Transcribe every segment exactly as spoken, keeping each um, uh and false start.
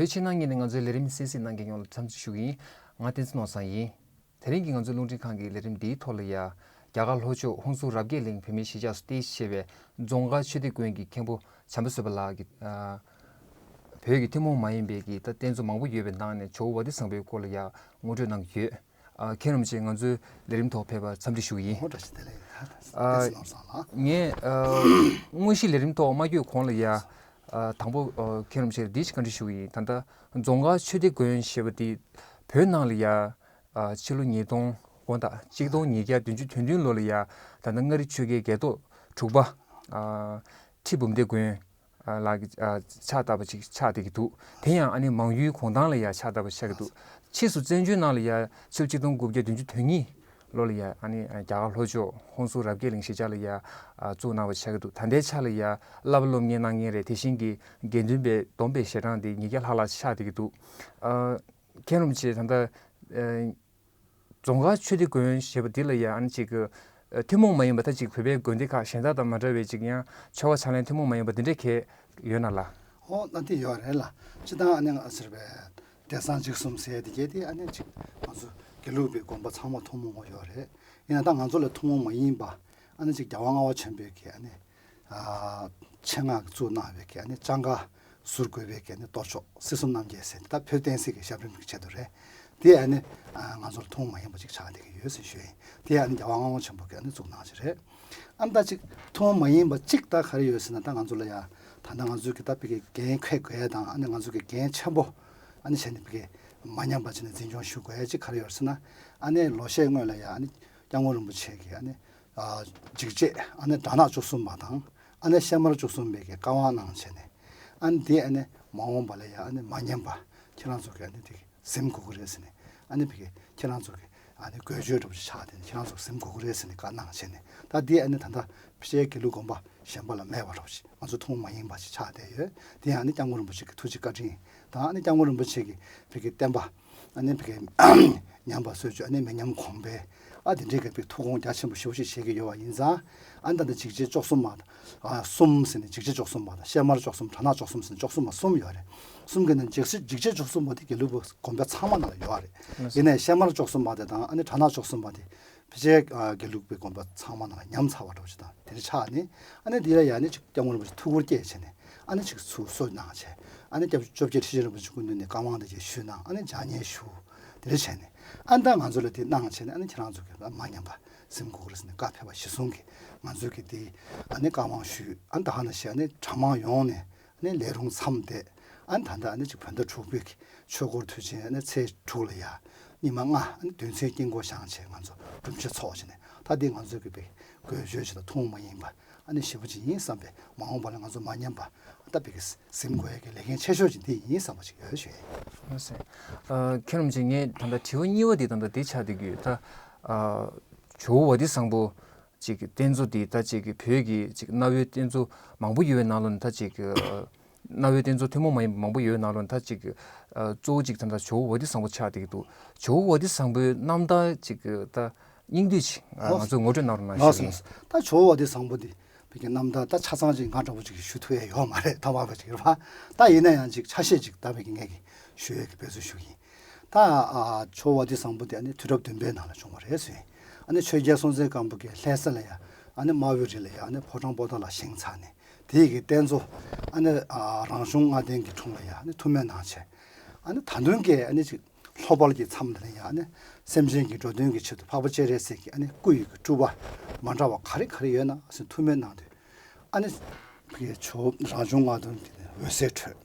བོད་ཕྱི་ནང་གཉིས་ནས་ང་ཚོའི་ལས་རིམ་གསན་གཟིགས་གནང་མཁན་ཡོངས་ལ་འཚམས་འདྲི་ཞུ་གི་ཡིན། ང་བསྟན་འཛིན་ནོར་བཟང་ཡིན། དེ་རིང་གི་ང་ཚོའི་རླུང་འཕྲིན་ཁང་གི་ལས་རིམ་འདིའི་ཐོག་ལ་ཡ། རྒྱ་གར་ལྷོ་ཕྱོགས་ཧོན་སུར་རབ་རྒྱས་གླིང་བོད་མིའི་གཞིས་ཆགས་སུ་རྟེན་གཞི་བྱས་པའི་རྫོང་དཀར་ཆོས་སྡེ་དགོན་གྱི་མཁན་པོ་བྱམས་པ་བཟོད་པ་ལགས་ཀྱིས། ཨ། བོད་ཀྱི་ཐུན་མོང་མ་ཡིན་པའི་གི་ད་རྟེན་གཙོ་མང་པོ་ཡོད་པའི་ནང་ནས་ཇོ་བོ་ཝ་ཏི་བཟང་པོའི་སྐོར་ལ་ཡ་ངོ་སྤྲོད་གནང་གི་ཡོད། ཨ། མཁན་རིན་པོ་ཆེ་ང་ཚོའི་ལས་རིམ་ཐོག་ཕེབས་པར་འཚམས་འདྲི་ཞུ་གི་ཡིན། ཨོ་བཀྲ་ཤིས་བདེ་ལེགས། ཨ། བསྟན་འཛིན་ནོར་བཟང་ལགས། ངས། ཨ། དངོས་གཞི་ལས་རིམ་ཐོག་མ་བསྐྱོད་གོང་ལ་ཡ། ཨ། དང་པོ། ཨ། མཁན་རིན་པོ་ཆེར་འདི་ཞིག་བཀའ་འདྲི་ཞུ་གི་ཡིན། ད་ལྟ་རྫོང་དཀར་ཆོས་སྡེ་དགོན་ཞེས་པ་འདི་བོད་ནང་ལ་ཡ། ཨ། ཕྱི་ལོ་ཉིས་སྟོང་། དགོངས་དག་གཅིག་སྟོང་ཉིས་བརྒྱ་བདུན་ཅུ་དོན་བདུན་ལོ་ལ་ཡ། ད་ལྟ་མངའ་རིས་ཆོལ་ཁའི་རྒྱལ་ཐོག་དྲུག་པ། ཨ། ཁྲི་འབུམ་སྡེ་དགོན། ཨ། ལགས་ཀྱི། ཨ། ཕྱག་བཏབ་པ་ཅིག་ཆགས་བསྡད་ཀྱི་འདུག་དེ་ཡང་ཨ་ནི་མང་ཡུལ་གུང་ཐང་ལ་ཡ་ཕྱག་བཏབ་པ་ཆགས་ཀྱི་འདུག་ཕྱིས་སུ་བཙན་བྱོལ་ནང་ལ་ཡ་ཕྱི་ལོ་གཅིག་སྟོང་དགུ་བརྒྱ་བདུན་ཅུ་དོན་གཉིས་ལོ་ལ་ཡ། ཨ་ནི། ཨ། རྒྱ་གར་ལྷོ་ཕྱོགས་ཧོན་སུར་རབ་རྒྱས་གླིང་གཞིས་ཆགས་ལ་ཡ། ཨ། བཙུགས་གནང་བ་ཆགས་ཀྱི་འདུག་ད་ལྟའི་ཆ་ལ་ཡ་བསླབ་པ་སློབ་གཉེར་གནང་མཁན་རེད། དེ་བཞིན་གྱི་དགེ་འདུན་པའི་སྡོམ་པའི་ཞལ་གྲངས་དེ་ཉིས་བརྒྱ་ལྷག་ལ་ཆགས་བསྡད་ཀྱི་འདུག་ཨ། མཁན་རིན་པོ་ཆེ་ད་ལྟ། ཨ། རྫོང་དཀར་ཆོས་སྡེ་དགོན་ཞེས་པ་འདི་ལ་ཡང་ཨ་ནི་ཅིག་གི། ཨ། ཐུན་མོང་མ་ཡིན་པ་ད་ཅིག་བོད་པའི་དགོན་སྡེ་ཁག་གཞན་དག་དང་མ་འདྲ་བའི་ཅིག་ཡང་ཆོ་ག་ཕྱག་ལེན་ཐུན་མོང་མ་ཡིན་པ་འདི་འདྲ་གས་ཡོད་ན་ལགས། ཨོ་ན་དེ་ཡོད་རེད་ལགས། སྤྱིར་བཏང་ཨ་ནི་ང་ཟེར་བའི་བདེ་གསང་འཇིགས་གསུམ་ཟེར་དེ་གས་དེ་ཨ་ནི་ཅིག་ང་ཚོ་དགེ་ལུགས་པའི་དགོན་པ་ཚང་མ་ཐུན་མོང་བ་ཡོད་རེད། ཡིན་ན་ད་ང་ཚོ་ལ་ཐུན་མོང་མ་ཡིན་པ་ཨ་ནི་ཅིག་རྒྱལ་བ་ལྔ་པ་ཆེན་པོའི་གི་ཨ་ནི། ཨ། ཆེད་མངགས་བཙུགས་གནང་བའི་གི་ཨ་ནི་སྤྱང་ཀ་ཟུར་དགོས་པའི་གི་ཨ་ནི་གཏོར་ཆོག་སྲིད་གསུམ་རྣམ་རྒྱལ་ཟེར་ད་བོད་བསྟན་སྲིད་ཀྱི་ཞབས་རིམ་གྱི་ཆེད་དུ་རེད། དེ་ཨ་ནི། ཨ། ང་ཚོར་ཐུན་མོང་མ་ཡིན་པ་ཅིག་ཆགས་བསྡད་ཀྱི་ཡོད་ཟེར་ཞུ་ཡིན། དེ་ཨ་ནི་རྒྱལ་བ་ལྔ་པ་ཆེན་པོ་གིས་ཨ་ནི་བཙུགས་གནང་ཞིག་རེད། ཨ་ནི་ད་ཅིག་ཐུན་མོང་མ་ཡིན་པ་ཅིག་ད་ག་རེ་ཡོད་ཟེར་ན་ད་ང་ཚོ་ལ་ཡ། ད་ལྟ་ང་ཚོའི་གི་ད་བི་གི་འགན་འཁྱེར་དགོས་ཡ་དང་ཨ་ནི་ང་ཚོ་གི་འགན་ཆེན་པོ་ཨ་ནི་བྱས་ནས་བི་གི་མ་ཉམས་པ་བྱས་ནས་འཛིན་སྐྱོང་ཞུ་དགོས་ཡ་ཅིག་ག་རེ་ཡོད་ཟེར་ན། ཨ་ནི་ལོ་ཤས་སྔོན་ལ་ཡ་ཨ་ནི་སྐྱབས་མགོན་རིན་པོ་ཆེ་གིས་ཨ་ནི། ཨ། འཇིགས་བྱེད་ཨ་ནི་དགྲ་ནག་བཅུ་གསུམ་པ་དང་ཨ་ནི་ཤན་དམར་བཅུ་གསུམ་པའི་གི་བཀའ་དབང་གནང་བྱས་ནས། ཨ་ནི་དེ་ཨ་ནི་མ་འོངས་པ་ལ་ཡ་ཨ་ནི་མ་ཉམས་པ་ཁྱེད་རང་ཚོ་གི་ཨ་ནི་དེ་གི་ཟིན་དགོས་ཀྱི་རེད་ཟེར་ནས། ཨ་ནི་བི་གི་ཁྱེད་རང་ཚོ་གི་ཨ་ནི་འགོས་བརྗོད་འདྲ་པོ་ཞིག་ཆགས་ཏེ་ནི་ཁྱེད་རང་ཚོ་གི་ཟིན་དགོས་ཀྱི་རེད་ཟེར་ནས་བཀའ་གནང་བྱས་ནས། ད་དེ་ཨ་ནི་ད་ལྟ་ཕྱིའི་དགེ་ལུགས་དགོན་པ་གཞན་པ་ལ་མེད་པ་འདྲ་པོ་ཞིག་ང་ཚོ་ཐུན་མོང་མ་ཡིན་པ་ཞིག་ཆགས་བསྡད་ཡོད། དེ་ཡང་ཨ་ནི་སྐྱབས་མགོན་རིན་པོ་ཆེ་གི་ཐུགས་རྗེ་བཀའ་དྲིན་དང་ཨ་ནི་སྐྱབས་མགོན་རིན་པོ་ཆེ་གི་བི་གི་བསྟན་པ། ཨ་ནི་བི་གི་ཉམས་པ་སྲོལ་རྒྱུན་ཨ་ནི་མི་ཉམས་གོང་འཕེལ། ཨ་དེ་འདྲའི་གི་བི་གི་ཐུགས་དགོངས་རྒྱ་ཆེན་པོ་ཞེ་པོ་ཞིག་བཞེས་ཀྱི་ཡོད་པ་ཡིན་ཙང་། ཨ་ནི་ད་ལྟ་འཇིགས་བྱེད་བཅུ་གསུམ་པ། ཨ། གསུམ་ཟེར་ནས་འཇིགས་བྱེད་བཅུ་གསུམ་པ་དང་ཤན་དམར་བཅུ་གསུམ་དགྲ་ནག་བཅུ་གསུམ་ཟེར་ནས་བཅུ་གསུམ་པ་གསུམ་ཡོད་རེད། གསུམ་གི་ནང་འཇིགས་བྱེད་འཇིགས་བྱེད་བཅུ་གསུམ་པ་དེ་དགེ་ལུགས་པའི་དགོན་པ་ཚང་མ་ནང་ལ་ཡོད་རེད། ཡིན་ནའི་ཤན་དམར་བཅུ་གསུམ་པ་དེ་དང་ཨ་ནི་དགྲ་ནག་བཅུ་གསུམ་པ་དེ་ཕལ་ཆེར་དགེ་ལུགས་པའི་དགོན་པ་ཚང་མ་ནང་ལ་ཉམས་ཚར་བ་འདྲ་པོ་ཞིག་དང་དེ་འདྲ་ཆགས་ནས། ཨ་ནི་དེ་ལ་ཡ་ནི་ཅིག་སྐྱབས་མགོན་རིན་པོ་ཆེ་ཐུགས་ཁུར་བསྐྱེད་བྱས་ནས། ཨ་ནི་ཅིག་ཚུར་གསོ་གནང་བྱས། ཨ་ནི་སྐྱབས་བཅོ་བརྒྱད་ཁྲི་ཆེན་རིན་པོ་ཆེ་སྐུ་མདུན་ནས་བཀའ་དབང་དེ་ཅིག་ཞུས་གནང་། ཨ་ནི་ལྗགས་བསྙེན་ཞུ། དེ་འདྲ་བྱས་ནས། ཨ་ནི་ད་ང་ཚོ་ལ་དེ་གནང་བྱས་ནས་ཨ་ནི་ཁྱེད་རང་ཚོ་གི་མ་ཉམས་པ་ཟིན་དགོས་ཀྱི་རེད་ཟེར་ནས་བཀའ་ཕེབས་པ་གཞིར་བཟུང་གིས་ང་ཚོ་གིས་དེ་ཨ་ནི་བཀའ་དབང་ཞུས། ཨ་ནི་ད་ག་ནང་བཞིན་ཨ་ནི་གྲྭ་མང་ཡོངས་ནས་ཨ་ནི་ལས་རུང་མཚམས་བསྡད། ཨ་ནི་ད་ལྟ་ཨ་ནི་ཅིག་བོད་ཟླ་དྲུག་པའི་གི་ཆོས་འཁོར་དུས་ཆེན་ཨ་ནི་ཚེས་དྲུག་ལ་ཡ་ཉི་མ་ལྔ་ཨ་ནི་བདུན་ཚན་དཀྱིལ་འཁོར་བཞེངས་བྱས་ང་ཚོ་སྒྲུབ་མཆོད་ཚོགས་བྱས་ནས། ད་དེ་ང་ཚོ་གི་བི་གི་དགོས་བརྗོད་ཅིག་དང་ཐུན་མོང་མ་ཡིན་པ་ཨ་ནི་ཞེ་པོ་ཅིག་ཡིན་བསམ་པའི་མ་འོངས་པ་ལ་ང་ཚོ་མ་ཉམས་པ་ད་བི་གི་ཟིན་དགོས་ཡ་གི་ལས་འགན་ཆེ་ཤོས་ཅིག་འདི་ཡིན་བསམ་པ་ཅིག་ཡོད་ཞུ་ཡ་ཡིན། ལགས་སོ། ཨ། མཁན་རིན་པོ་ཆེ། ངས་ད་ལྟ་དྲི་བ་གཉིས་པ་འདི་ད་ལྟ་འདི་ཆགས་བསྡད་ཀྱི་ཡོད། ད། ཨ། ཇོ་བོ་ཝ་ཏི་བཟང་པོ་ཅིག་གི་རྟེན་གཙོ་འདི་ད་ཅིག་གི་བོད་ཀྱི་ཅིག་གནའ་བོའི་རྟེན་གཙོ་མང་པོ་ཡོད་པའི་ནང་ལོགས་ནས་ད་ཅིག་གི། ཨ། གནའ་བོའི་རྟེན་གཙོ་ཐུན་མོང་མ་ཡིན་པ་མང་པོ་ཡོད་པའི་ནང་ལོགས་ནས་ད་ཅིག་གི། ཨ། གཙོ་བོ་ཅིག་ད་ལྟ་ཇོ་བོ་ཝ་ཏི་བཟང་པོ་ཆགས་བསྡད་ཀྱི་འདུག་ཇོ་བོ་ཝ་ཏི་བཟང་པོའི་རྣམ་ཐར་ཅིག་གི་ད་སྙིང་བསྡུས་ཅིག་ཨ། ལགས། ང་ཚོས་ངོ་སྤྲོད་གནང་རོགས་གནང་ཞུ་ཡིན། ལགས་སོ། ད་ཇོ་བོ་ཝ་ཏི་བཟང་པོ་འདི། བོད་ཀྱི་རྣམ་ཐར་ད་ཆ་ཚང་ཅིག་ང་འདྲ་པོ་ཅིག་ཞུ་ཐུབ་ཡས་ཡོད་མ་རེད། ཐོག་མ་བ་ཅིག་རེད་པ། ད་ཡིན་ན་ཡང་ཅིག་ཆ་ཤས་ཅིག་ད་བོད་ཀྱི་ངས་ཀྱི་ཞུ་ཡས་ཀྱི་འབད་རྩོལ་ཞུ་གི་ཡིན། ད། ཨ། ཇོ་བོ་ཝ་ཏི་བཟང་པོ་དེ་ཨ་ནི་དུས་རབས་བདུན་པའི་ནང་ལ་བྱུང་བ་རེད་ཟེར། ཨ་ནི་ཆོས་རྒྱལ་སྲོང་བཙན་སྒམ་པོ་གིས་ལྷ་ས་ལ་ཡ་ཨ་ནི་རྨ་བྱའི་རི་ལ་ཡ་ཨ་ནི་ཕོ་བྲང་པོ་ཏ་ལ་བཞེངས་ཚར་ནས་དེ་ཡི་གི་རྟེན་གཙོ་ཨ་ནི། ཨ། རང་བྱུང་ལྔ་ལྡན་གྱི་དྲུང་ལ་ཡ་ཨ་ནི་ཐུགས་སྨོན་གནང་བྱས། ཨ་ནི་ད་དུང་གི་ཨ་ནི་ཅིག་ལྷོ་པལ་གྱི་མཚམས་དེ་ལ་ཡང་ཨ་ནི་སེམས་ཅན་གྱི་འགྲོ་དོན་གྱི་ཆེད་དུ་འཕགས་པ་སྤྱན་རས་གཟིགས་ཀྱི་ཨ་ནི་སྐུ་ཡི་གི་སྤྲུལ་པ་མ་འདྲ་བ་ག་རེ་ག་རེ་ཡོད་ན་ཟེར་ཐུགས་སྨོན་གནང་དུས། ཨ་ནི་བི་གི་ཇོ་རང་བྱུང་ལྔ་ལྡན་གྱི་འོད་ཟེར་འཕྲོས།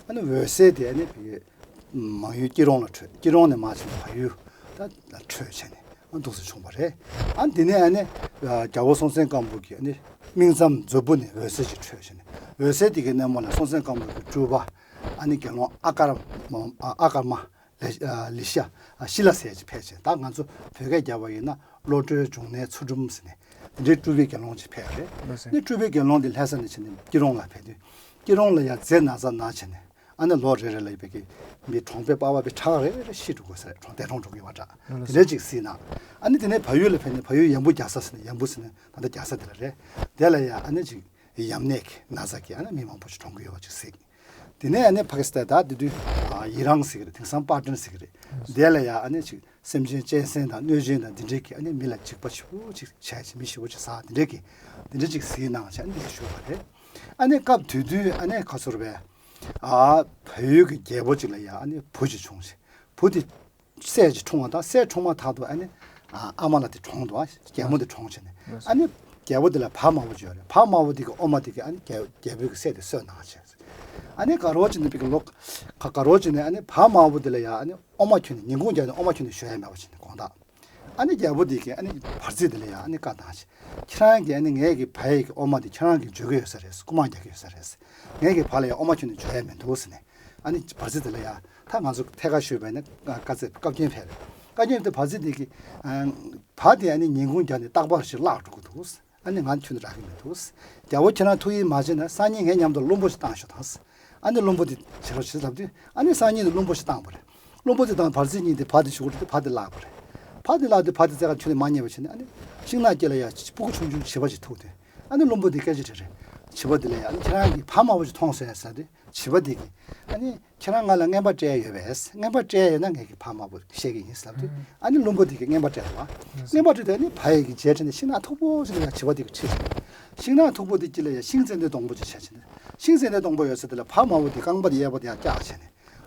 ཨ་ནི་འོད་ཟེར་དེ་ཨ་ནི་བི་གི་མང་ཡུལ་སྐྱིད་གྲོང་ལ་འཕྲོས། སྐྱིད་གྲོང་ནས་མར་ཕྱིན་བལ་ཡུལ་ད་འཕྲོས་བྱས་ནས་ཨ་འདུག་སེ་བྱུང་བ་རེད། ཨ་ནི་དེ་ནས་ཨ་ནི་རྒྱལ་པོ་སྲོང་བཙན་སྒམ་པོ་གི་ཨ་ནི་སྨིན་མཚམས་མཛོད་སྤུ་ནས་འོད་ཟེར་ཅིག་འཕྲོས་བྱས་ནས་འོད་ཟེར་དེ་གི་སྣེ་མོ་ལ་སྲོང་བཙན་སྒམ་པོ་གི་སྤྲུལ་པ་ཨ་ནི་དགེ་སློང་ཨ་ཀརྨ། ཨ། ཨ་ཀརྨ། ལེ། ཨ། ལེ་ཤ། ཨ། ཤི་ལ་ཟེར་ཅིག་ཕེབས་བྱས། ད་ང་ཚོ་བོད་སྐད་རྒྱབ་པ་ཡིན་ན་བློ་གྲོས་འབྱུང་གནས་ཚུལ་ཁྲིམས་ཟེར་ནས་དེ་འདྲའི་སྤྲུལ་པའི་དགེ་སློང་ཅིག་ཕེབས་རེད། ལགས་སོ། ནི་སྤྲུལ་པའི་དགེ་སློང་དེ་ལྷ་ས་ནས་ཕྱིན་ནས་སྐྱིད་གྲོང་ལ་ཕེབས་དུས་སྐྱིད་གྲོང་ལ་ཡ་རྫས་ན་ཚ་ན་བྱས་ནས་ཨ་ནི་ལོ་རེ་རེ་ལ་ཡོད་པའི་གི་མི་གྲོང་པའི་པ་ཕ་བའི་ཁྲག་རེ་རེ་རེ་ཤི་འགྲོ་དགོས་ཟེར། གྲོང་འདས་གྲོངས་འགྲོ་གི་ཡོད་པ་འདྲ། ལགས་སོ། དེ་འདྲའི་ཅིག་སྲིད་ན། ཨ་ནི་དེ་ནས་བལ་ཡུལ་ལ་ཕེབས་ནས་བལ་ཡུལ་ཡམ་བུ་རྒྱ་ས་ཟེར་ནས་ཡམ་བུ་ཟེར་ནས་ད་ལྟ་རྒྱ་ས་དེ་ལ་རེད། དེ་ལ་ཡ་ཨ་ནི་ཅིག་ཡམས་ནད་ཀྱི་ན་ཚ་གིས་ཨ་ནི་མི་མང་པོ་ཞིག་གྲོངས་ཀྱི་ཡོད་པ་ཅིག་གཟིགས། དེ་ནས་ཨ་ནི་ཕ་ཀི་སི་ཐན་ད་དེ་དུས་ཨ་ཡི་རང་ཟེར་གི་རེད། དེང་སང་པ་ཊན་ཟེར་གི་རེད། དེ་ལ་ཡ་ཨ་ནི་ཅིག་སེམས་ཅན་གཅན་གཟན་དང་གནོད་སྦྱིན་དང་འདི་འདྲས་ཀྱི་ཨ་ནི་མི་ལ་འཇིགས་པ་ཞེ་པོ་ཅིག་བྱས་ཅིག་མི་ཞེ་པོ་ཅིག་ཟ་འདི་འདྲས་ཀྱི་འདི་འདྲས་ཅིག་གཟིགས་གནང་བྱས་ཨ་ནི་འདི་ཞུས་པ་རེད། ཨ་ནི་སྐབས་དེ་དུས་ཨ་ནི་ག་ཚོར་བས་ཨ་བལ་ཡུལ་གྱི་རྒྱལ་པོ་ཅིག་ལ་ཡ་ཨ་ནི་བུ་ཅིག་བྱུང་ཞིང་བུ་དེ་སྲས་ཅིག་འཁྲུངས་པ་དང་སྲས་འཁྲུངས་མ་ཐག་ཏུ་ཨ་ནི་ཨ་ཨ་མ་ལ་དེ་གྲོངས་འདུག་ཨ་རྒྱལ་མོ་དེ་གྲོངས་བྱས་ནས་ཨ་ནི་རྒྱལ་པོ་དེ་ལ་བ་དམར་པོ་ཅིག་ཡོད་རེད། བ་དམར་པོ་དེ་གི་ཨོ་མ་དེ་གི་ཨ་ནི་རྒྱལ་རྒྱལ་པོའི་གི་སྲས་དེ་གསོས་གནང་བྱས། ཨ་ནི་དགའ་རོགས་བྱས་ནས་པི་ཀི་ལོག་ག་དགའ་རོགས་བྱས་ནས་ཨ་ནི་བ་དམར་པོ་དེ་ལ་ཡ་ཨ་ནི་ཨོ་མ་ཁྱོན་ནས་ཉིན་གུང་རྒྱབ་ནས་ཨོ་མ་ཁྱོན་ནས་ཞོན་ཡ་མེད་པ་བྱས་ནས་དགོངས་དག་ཨ་ནི་རྒྱལ་པོ་དེ་གིས་ཨ་ནི་བར་རྫི་དེ་ལ་ཡ་ཨ་ནི་བཀའ་བཏང་བྱས། ཁྱེད་རང་གིས་ཨ་ནི་ངའི་གི་བ་ཡི་གི་ཨོ་མ་དེ་ཁྱེད་རང་གིས་འཇོ་གི་ཡོད་ས་རེད། རྐུ་མ་རྒྱག་གི་ཡོད་ས་རེད། ངའི་གི་བ་ལ་ཡ་ཨོ་མ་ཁྱོན་ནས་འཇོ་ཡ་མི་འདུག་ཟེར་ནས། ཨ་ནི་བར་རྫི་དེ་ལ་ཡ་ད་ང་ཚོ་ཐད་ཀར་ཞུས་པ་ཡིན་ན་བཀའ་སྩལ་བཀའ་བཀྱོན་ཕེབས་རེད། བཀའ་བཀྱོན་དེ་བར་རྫི་དེ་གིས་ཨ་བ་དེ་ཨ་ནི་ཉིན་གུང་རྒྱབ་ནས་རྟག་པར་ཞིག་བརླག་འགྲོ་གི་འདུག་ཨ་ནི་ང་ཁྱོན་ནས་རག་གི་མི་འདུག་རྒྱལ་པོ་ཁྱེད་རང་ཐུགས་ཡིད་མ་ཆེས་ན་སང་ཉིན་ངའི་མཉམ་དུ་བླུན་པོ་ཞིག་བཏང་ཤོག་དང་། ཨ་ནི་བླུན་པོ་དེ་བྱེད་རོགས་བྱེད་ལབ་དུས་ཨ་ནི་སང་ཉིན་དུ་བླུན་པོ་ཞིག་བཏང་བ་རེད། བླུན་པོ་དེ་དང་བར་རྫི་གཉིས་དེ་བ་དེ་ཞུ་གི་འདུག་བ་དེ་བརླག་པ་རེད། བ་དེ་བརླག་དུས་བ་དེ་རྩེ་ཁ་ཁྱོན་ནས་མ་རྙེད་པ་བྱས་ནས་ཨ་ནི་ཤིང་ནགས་དཀྱིལ་ལ་ཡ་སྤུ་གུ་ཆུང་ཆུང་བྱིས་པ་ཞིག་ཐུག་དུས་ཨ་ནི་བླུན་པོ་དེ་སྐད་ཆ་དྲིས་རེད། བྱིས་པ་དེ་ལ་ཡ་ཨ་ནི་ཁྱེད་རང་གིས་བ་དམར་པོ་ཞིག་མཐོང་སོང་ཡ་ཟེར་དུས་བྱིས་པ་དེ་གིས་ཨ་ནི་ཁྱེད་རང་ང་ལ་རྔན་པ་སྤྲད་ཡོད་པས། རྔན་པ་སྤྲད་ཡོད་ན་ངས་ཀྱི་བ་དམར་པོ་བཤད་ཀྱི་ཡིན་ལབ་དུས་ཨ་ནི་བླུན་པོ་དེ་གིས་རྔན་པ་སྤྲད་པ། རྔན་པ་སྤྲད་དུས་ཨ་ནི་བ་ཡི་གི་རྗེས་དྲན་ནས་ཤིང་ནགས་མཐུག་པོ་ཞིག་ལ་ཡ་བྱིས་པ་དེ་གིས་ཁྲིད་ཤིང་ནགས་མཐུག་པོ་དེ་དཀྱིལ་ལ་ཡ་ཤིང་ཙན་དན་སྡོང་པོ་ཅིག་བྱས་བྱས་ནས་ཤིང་ཙན་དན་སྡོང་པོ་ཡོད་ས་དེ་ལ་བ་དམར་པོ་དེ་རྐང་པ་དེ་གཡས་པ་དེ་ཡ་བཀྱག་བྱས་ནས་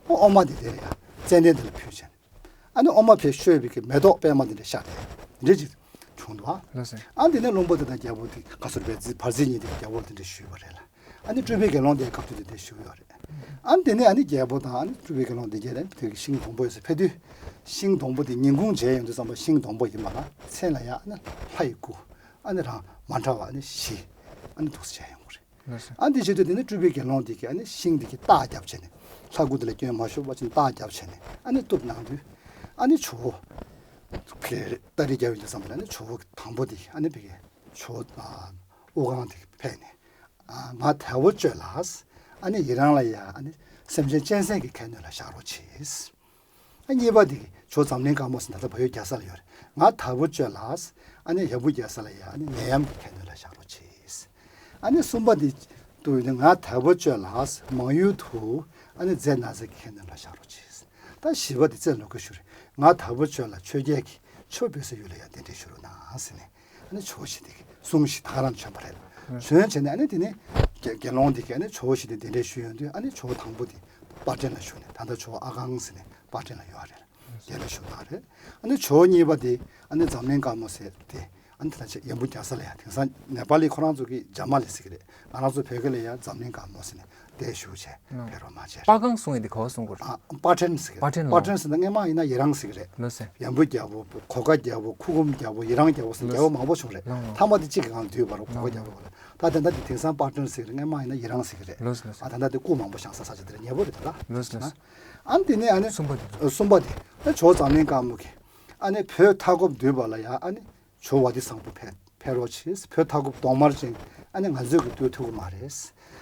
ཨོ་ཨོ་མ་དེ་དེ་ལ་ཡ་ཙན་དན་དེ་ལ་ཕུལ་བྱས་ནས། ཨ་ནི་ཨོ་མ་ཕེ་བཤོས་པའི་གི་མེ་ཏོག་པད་མ་དེ་འདྲ་ཤར་ཏེ་འདྲ་ཅིག་བྱུང་འདུག་ཨ། ལགས་སོ། ཨ་འདི་ནས་བློན་པོ་དེ་དང་རྒྱལ་པོ་དེ་ག་ཚོད་རེད་པས་བར་རྫི་གཉིས་དེ་རྒྱལ་པོ་དེ་འདྲ་ཞུས་པ་རེད་ལ། ཨ་ནི་སྤྲུལ་པའི་དགེ་སློང་དེ་སྐབས་དུས་དེ་འདྲ་ཞུས་ཡོད་རེད། ཨ་འདི་ནས་ཨ་ནི་རྒྱལ་པོ་དང་ཨ་ནི་སྤྲུལ་པའི་དགེ་སློང་དེ་གྱད་དེ་དེ་གི་ཤིང་སྡོང་པོ་ཡོད་ས་ཕེབས་དུས། ཤིང་སྡོང་པོ་དེ་ཉིན་གུང་མཇལ་ཡོང་དུས་ཙམ་པ་ཤིང་སྡོང་པོ་ཡིན་པ་ལ་མཚན་ལ་ཡང་ཨ་ནི་ལྷ་ཡི་སྐུ། ཨ་ནི་རང་མ་འདྲ་བ་ཨ་ནི་བཞི། ཨ་ནི་འདུག་སེ་མཇལ་ཡོང་གི་རེད། ལགས་སོ། ཨ་འདི་བྱེད་དུས་དེ་ནི་སྤྲུལ་པའི་དགེ་སློང་དེ་གིས་ཨ་ནི་ཤིང་དེ་གི་རྟགས་བརྒྱབ་བྱས་ནས་ལྷ་སྐུ་དེ་ལ་སྐྱོན་མ་ཤོར་བ་ཅིག་རྟགས་བརྒྱབ་བྱས་ནས་ཨ་ནི་གཏུབ་གནང་དུས་ཨ་ནི་ཇོ་བོ་གི་སྟ་རེ་བརྒྱབ་ཡོང་དུས་ཙམ་པ་ལ་ཨ་ནི་ཇོ་བོ་དང་པོ་དེ་ཨ་ནི་བི་གའི་ཇོ་བོ་ཨ་དབུ་རྐང་དེ་གི་ཕེབས་ནས་ཨ་ང་དལ་པོ་སྤྱོད་ལ་ཨ་ནི་ཡི་རང་ལ་ཡ་ཨ་ནི་སེམས་ཅན་གཅན་གཟན་གྱི་ཁའི་སྣོད་ལ་བཞག་རོགས་གྱིས། ཨ་གཉིས་པ་དེ་གི་ཇོ་བོ་འཛམ་གླིང་དཀར་མོ་ཟེར་ད་ལྟ་བལ་ཡུལ་རྒྱལ་ས་ལ་ཡོད་རེད། ང་དལ་པོ་སྤྱོད་ལ་ཨ་ནི་ཡམ་བུ་རྒྱལ་ས་ལ་ཡ་ཨ་ནི་ནད་ཡམས་ཀྱི་ཁའི་སྣོད་ལ་བཞག་རོགས་གྱིས། ཨ་ནི་གསུམ་པ་དེ་དུ་ཡོད་ནི་ང་དལ་པོ་སྤྱོད་ལ་མང་ཡུལ་དུ་ཨ་ནི་རྫས་ན་ཚ་གི་ཁའི་སྣོད་ལ་བཞག་རོགས་གྱིས། ད་བཞི་པ་དེ་རྩེ་ལོ་ཀེ་ཤྭ་རི་ང་དལ་པོ་སྤྱོད་ལ་ཆོས་རྒྱལ་གྱི་ཆོས་འབུལ་སའི་ཡུལ་ལ་ཡ་གདན་འདྲེན་ཞུ་རོགས་གནང་ཟེར་ནས། ཨ་ནི་ཇོ་བོ་ཞི་བདེ་གིས་གསུང་ཞིང་ད་ག་རང་བྱོན་པ་རེད། བྱོན་བྱས་ནས་ཨ་ནི་དེ་ནས་དགེ་དགེ་སློང་དེ་གིས་ཨ་ནི་ཇོ་བོ་ཞི་བདེ་གདན་འདྲེན་ཞུས་ཡོང་དུས་ཨ་ནི་ཇོ་བོ་དང་པོ་དེ་པར་ཊེན་ལ་བཞུགས་ནས་ད་ལྟ་ཇོ་བོ་ཨ་ཁང་ཟེར་ནས་པར་ཊེན་ལ་ཡོད་རེད། དེ་ལ་བཞུགས་གནང་རེད། ཨ་ནི་ཇོ་བོ་གཉིས་པ་དེ་ཨ་ནི་འཛམ་གླིང་དཀར་མོ་ཟེར་དེ་ཨ་ནི་དེ་ལ་ཆེ་ཡམ་བུ་རྒྱལ་ས་ལ་ཡ་དེང་སང་ནེ་པ་ལི་ཁོ་རང་ཚོ་གིས་ཇ་མ་ལི་ཟེར་གི་རེད། ང་རང་ཚོ་བོད་སྐད་ལ་ཡ་འཛམ་གླིང་དཀར་མོ་ཟེར་ནས་དེ་བཞུགས་བྱས་ཕེབས་རོགས་མ་བྱས། པར་ཁང་གསུང་ཡས་དེ་ག་པར་གསུང་དགོས་རེད། ཨ་པར་ཊེན་ཟེར་གི་རེད། པར་ཊེན་ལོ། པར་ཊེན་ཟེར་ན་སྔན་མ་ཡིན་ན་ཡི་རང་ཟེར་གི་རེད། ལགས་སོ། ཡམ་བུ་རྒྱལ་པོ། གོ་ཁ་རྒྱལ་པོ། ཁུ་ཁུམ་རྒྱལ་པོ། ཡི་རང་རྒྱལ་པོ་ཟེར་ལགས་རྒྱལ་པོ་མང་པོ་བྱུང་རེད། ལགས་ལགས། མཐའ་མ་དེ་གཅིག་གི་སྒང་ལ་འདུས་པ་རེད། གོ་ཁ་རྒྱལ་པོ་ལ། ད་དེ་འདྲ་དེ་དེང་སང་པར་ཊེན་ཟེར་གི་རེད། སྔན་མ་ཡིན་ན་ཡི་རང་ཟེར་གི་རེད། ལགས་ལགས། ཨ་ད་ལྟ་དེ་སྐུ་མང་པོ་བཞེངས་ས་ས་ཆ་དེ་རེད། ཉེ་པོ་རེད་ད་ལ། ལགས་ལགས། ཨ་དེ་ནས་ཨ་ནི་གསུམ་པ་དེ། གསུམ་པ་དེ་ད་ཇོ་བོ་འཛམ་གླིང་དཀར་མོ་གིས་ཨ་ནི་བོད་མཐའ་འཁོབ་འདུས་པ་ལ་ཡ་ཨ་ནི་ཇོ་བོ་བ་ཏི་བཟང་པོ་ཕེབས་ཕེབས་རོགས་གྱིས། བོད་མཐའ་འཁོབ་གདོང་དམར་ཅན་ཨ་ནི་ང་ཚོས་གི་འདུས་ཐུབ་ཀྱི་མ་རེད།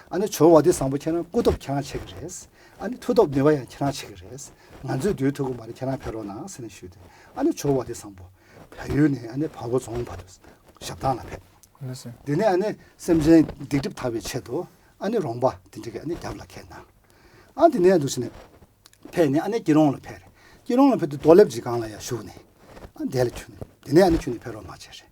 ཨ་ནི་ཇོ་བོ་བ་ཏི་བཟང་པོ་ཁྱེད་རང་སྐུ་སྟོབས་ཁྱེད་རང་ཆེ་གི་རེད། ཨ་ནི་མཐུ་སྟོབས་ནུས་པ་ཡང་ཁྱེད་རང་ཆེ་གི་རེད། ང་ཚོས་འདུས་ཐུབ་ཀྱི་མ་རེད། ཁྱེད་རང་ཕེབས་རོགས་གནང་ཟེར་ནས་ཞུས་ཏེ་ཨ་ནི་ཇོ་བོ་བ་ཏི་བཟང་པོ་བལ་ཡུལ་ནས་ཨ་ནི་བལ་པོ་རྫོང་བར་དུ་ཞབས་བཏང་ལ་ཕེབས། ལགས་སོ། དེ་ནས་ཨ་ནི་སེམས་ཅན་སྡིག་སྒྲིབ་དག་པའི་ཆེད་དུ་ཨ་ནི་རོང་པ་དེ་འདྲ་གི་ཨ་ནི་རྒྱབ་ལ་ཁྱེར་གནང་། ཨ་དེ་ནས་འདུག་ཟེར་ནས་ཕེབས་ནས་ཨ་ནི་སྐྱིད་རོང་ལ་ཕེབས་རེད། སྐྱིད་རོང་ལ་ཕེབས་དུས་རྡོ་ལེབ་ཅིག་སྒང་ལ་ཡ་བཞུགས་ནས་ཨ་དེ་ལ་ཁྱོན་ནས་དེ་ནས་ཨ་ནི་ཁྱོན་ནས་ཕེབས་རོགས་མ་བྱས་རེད།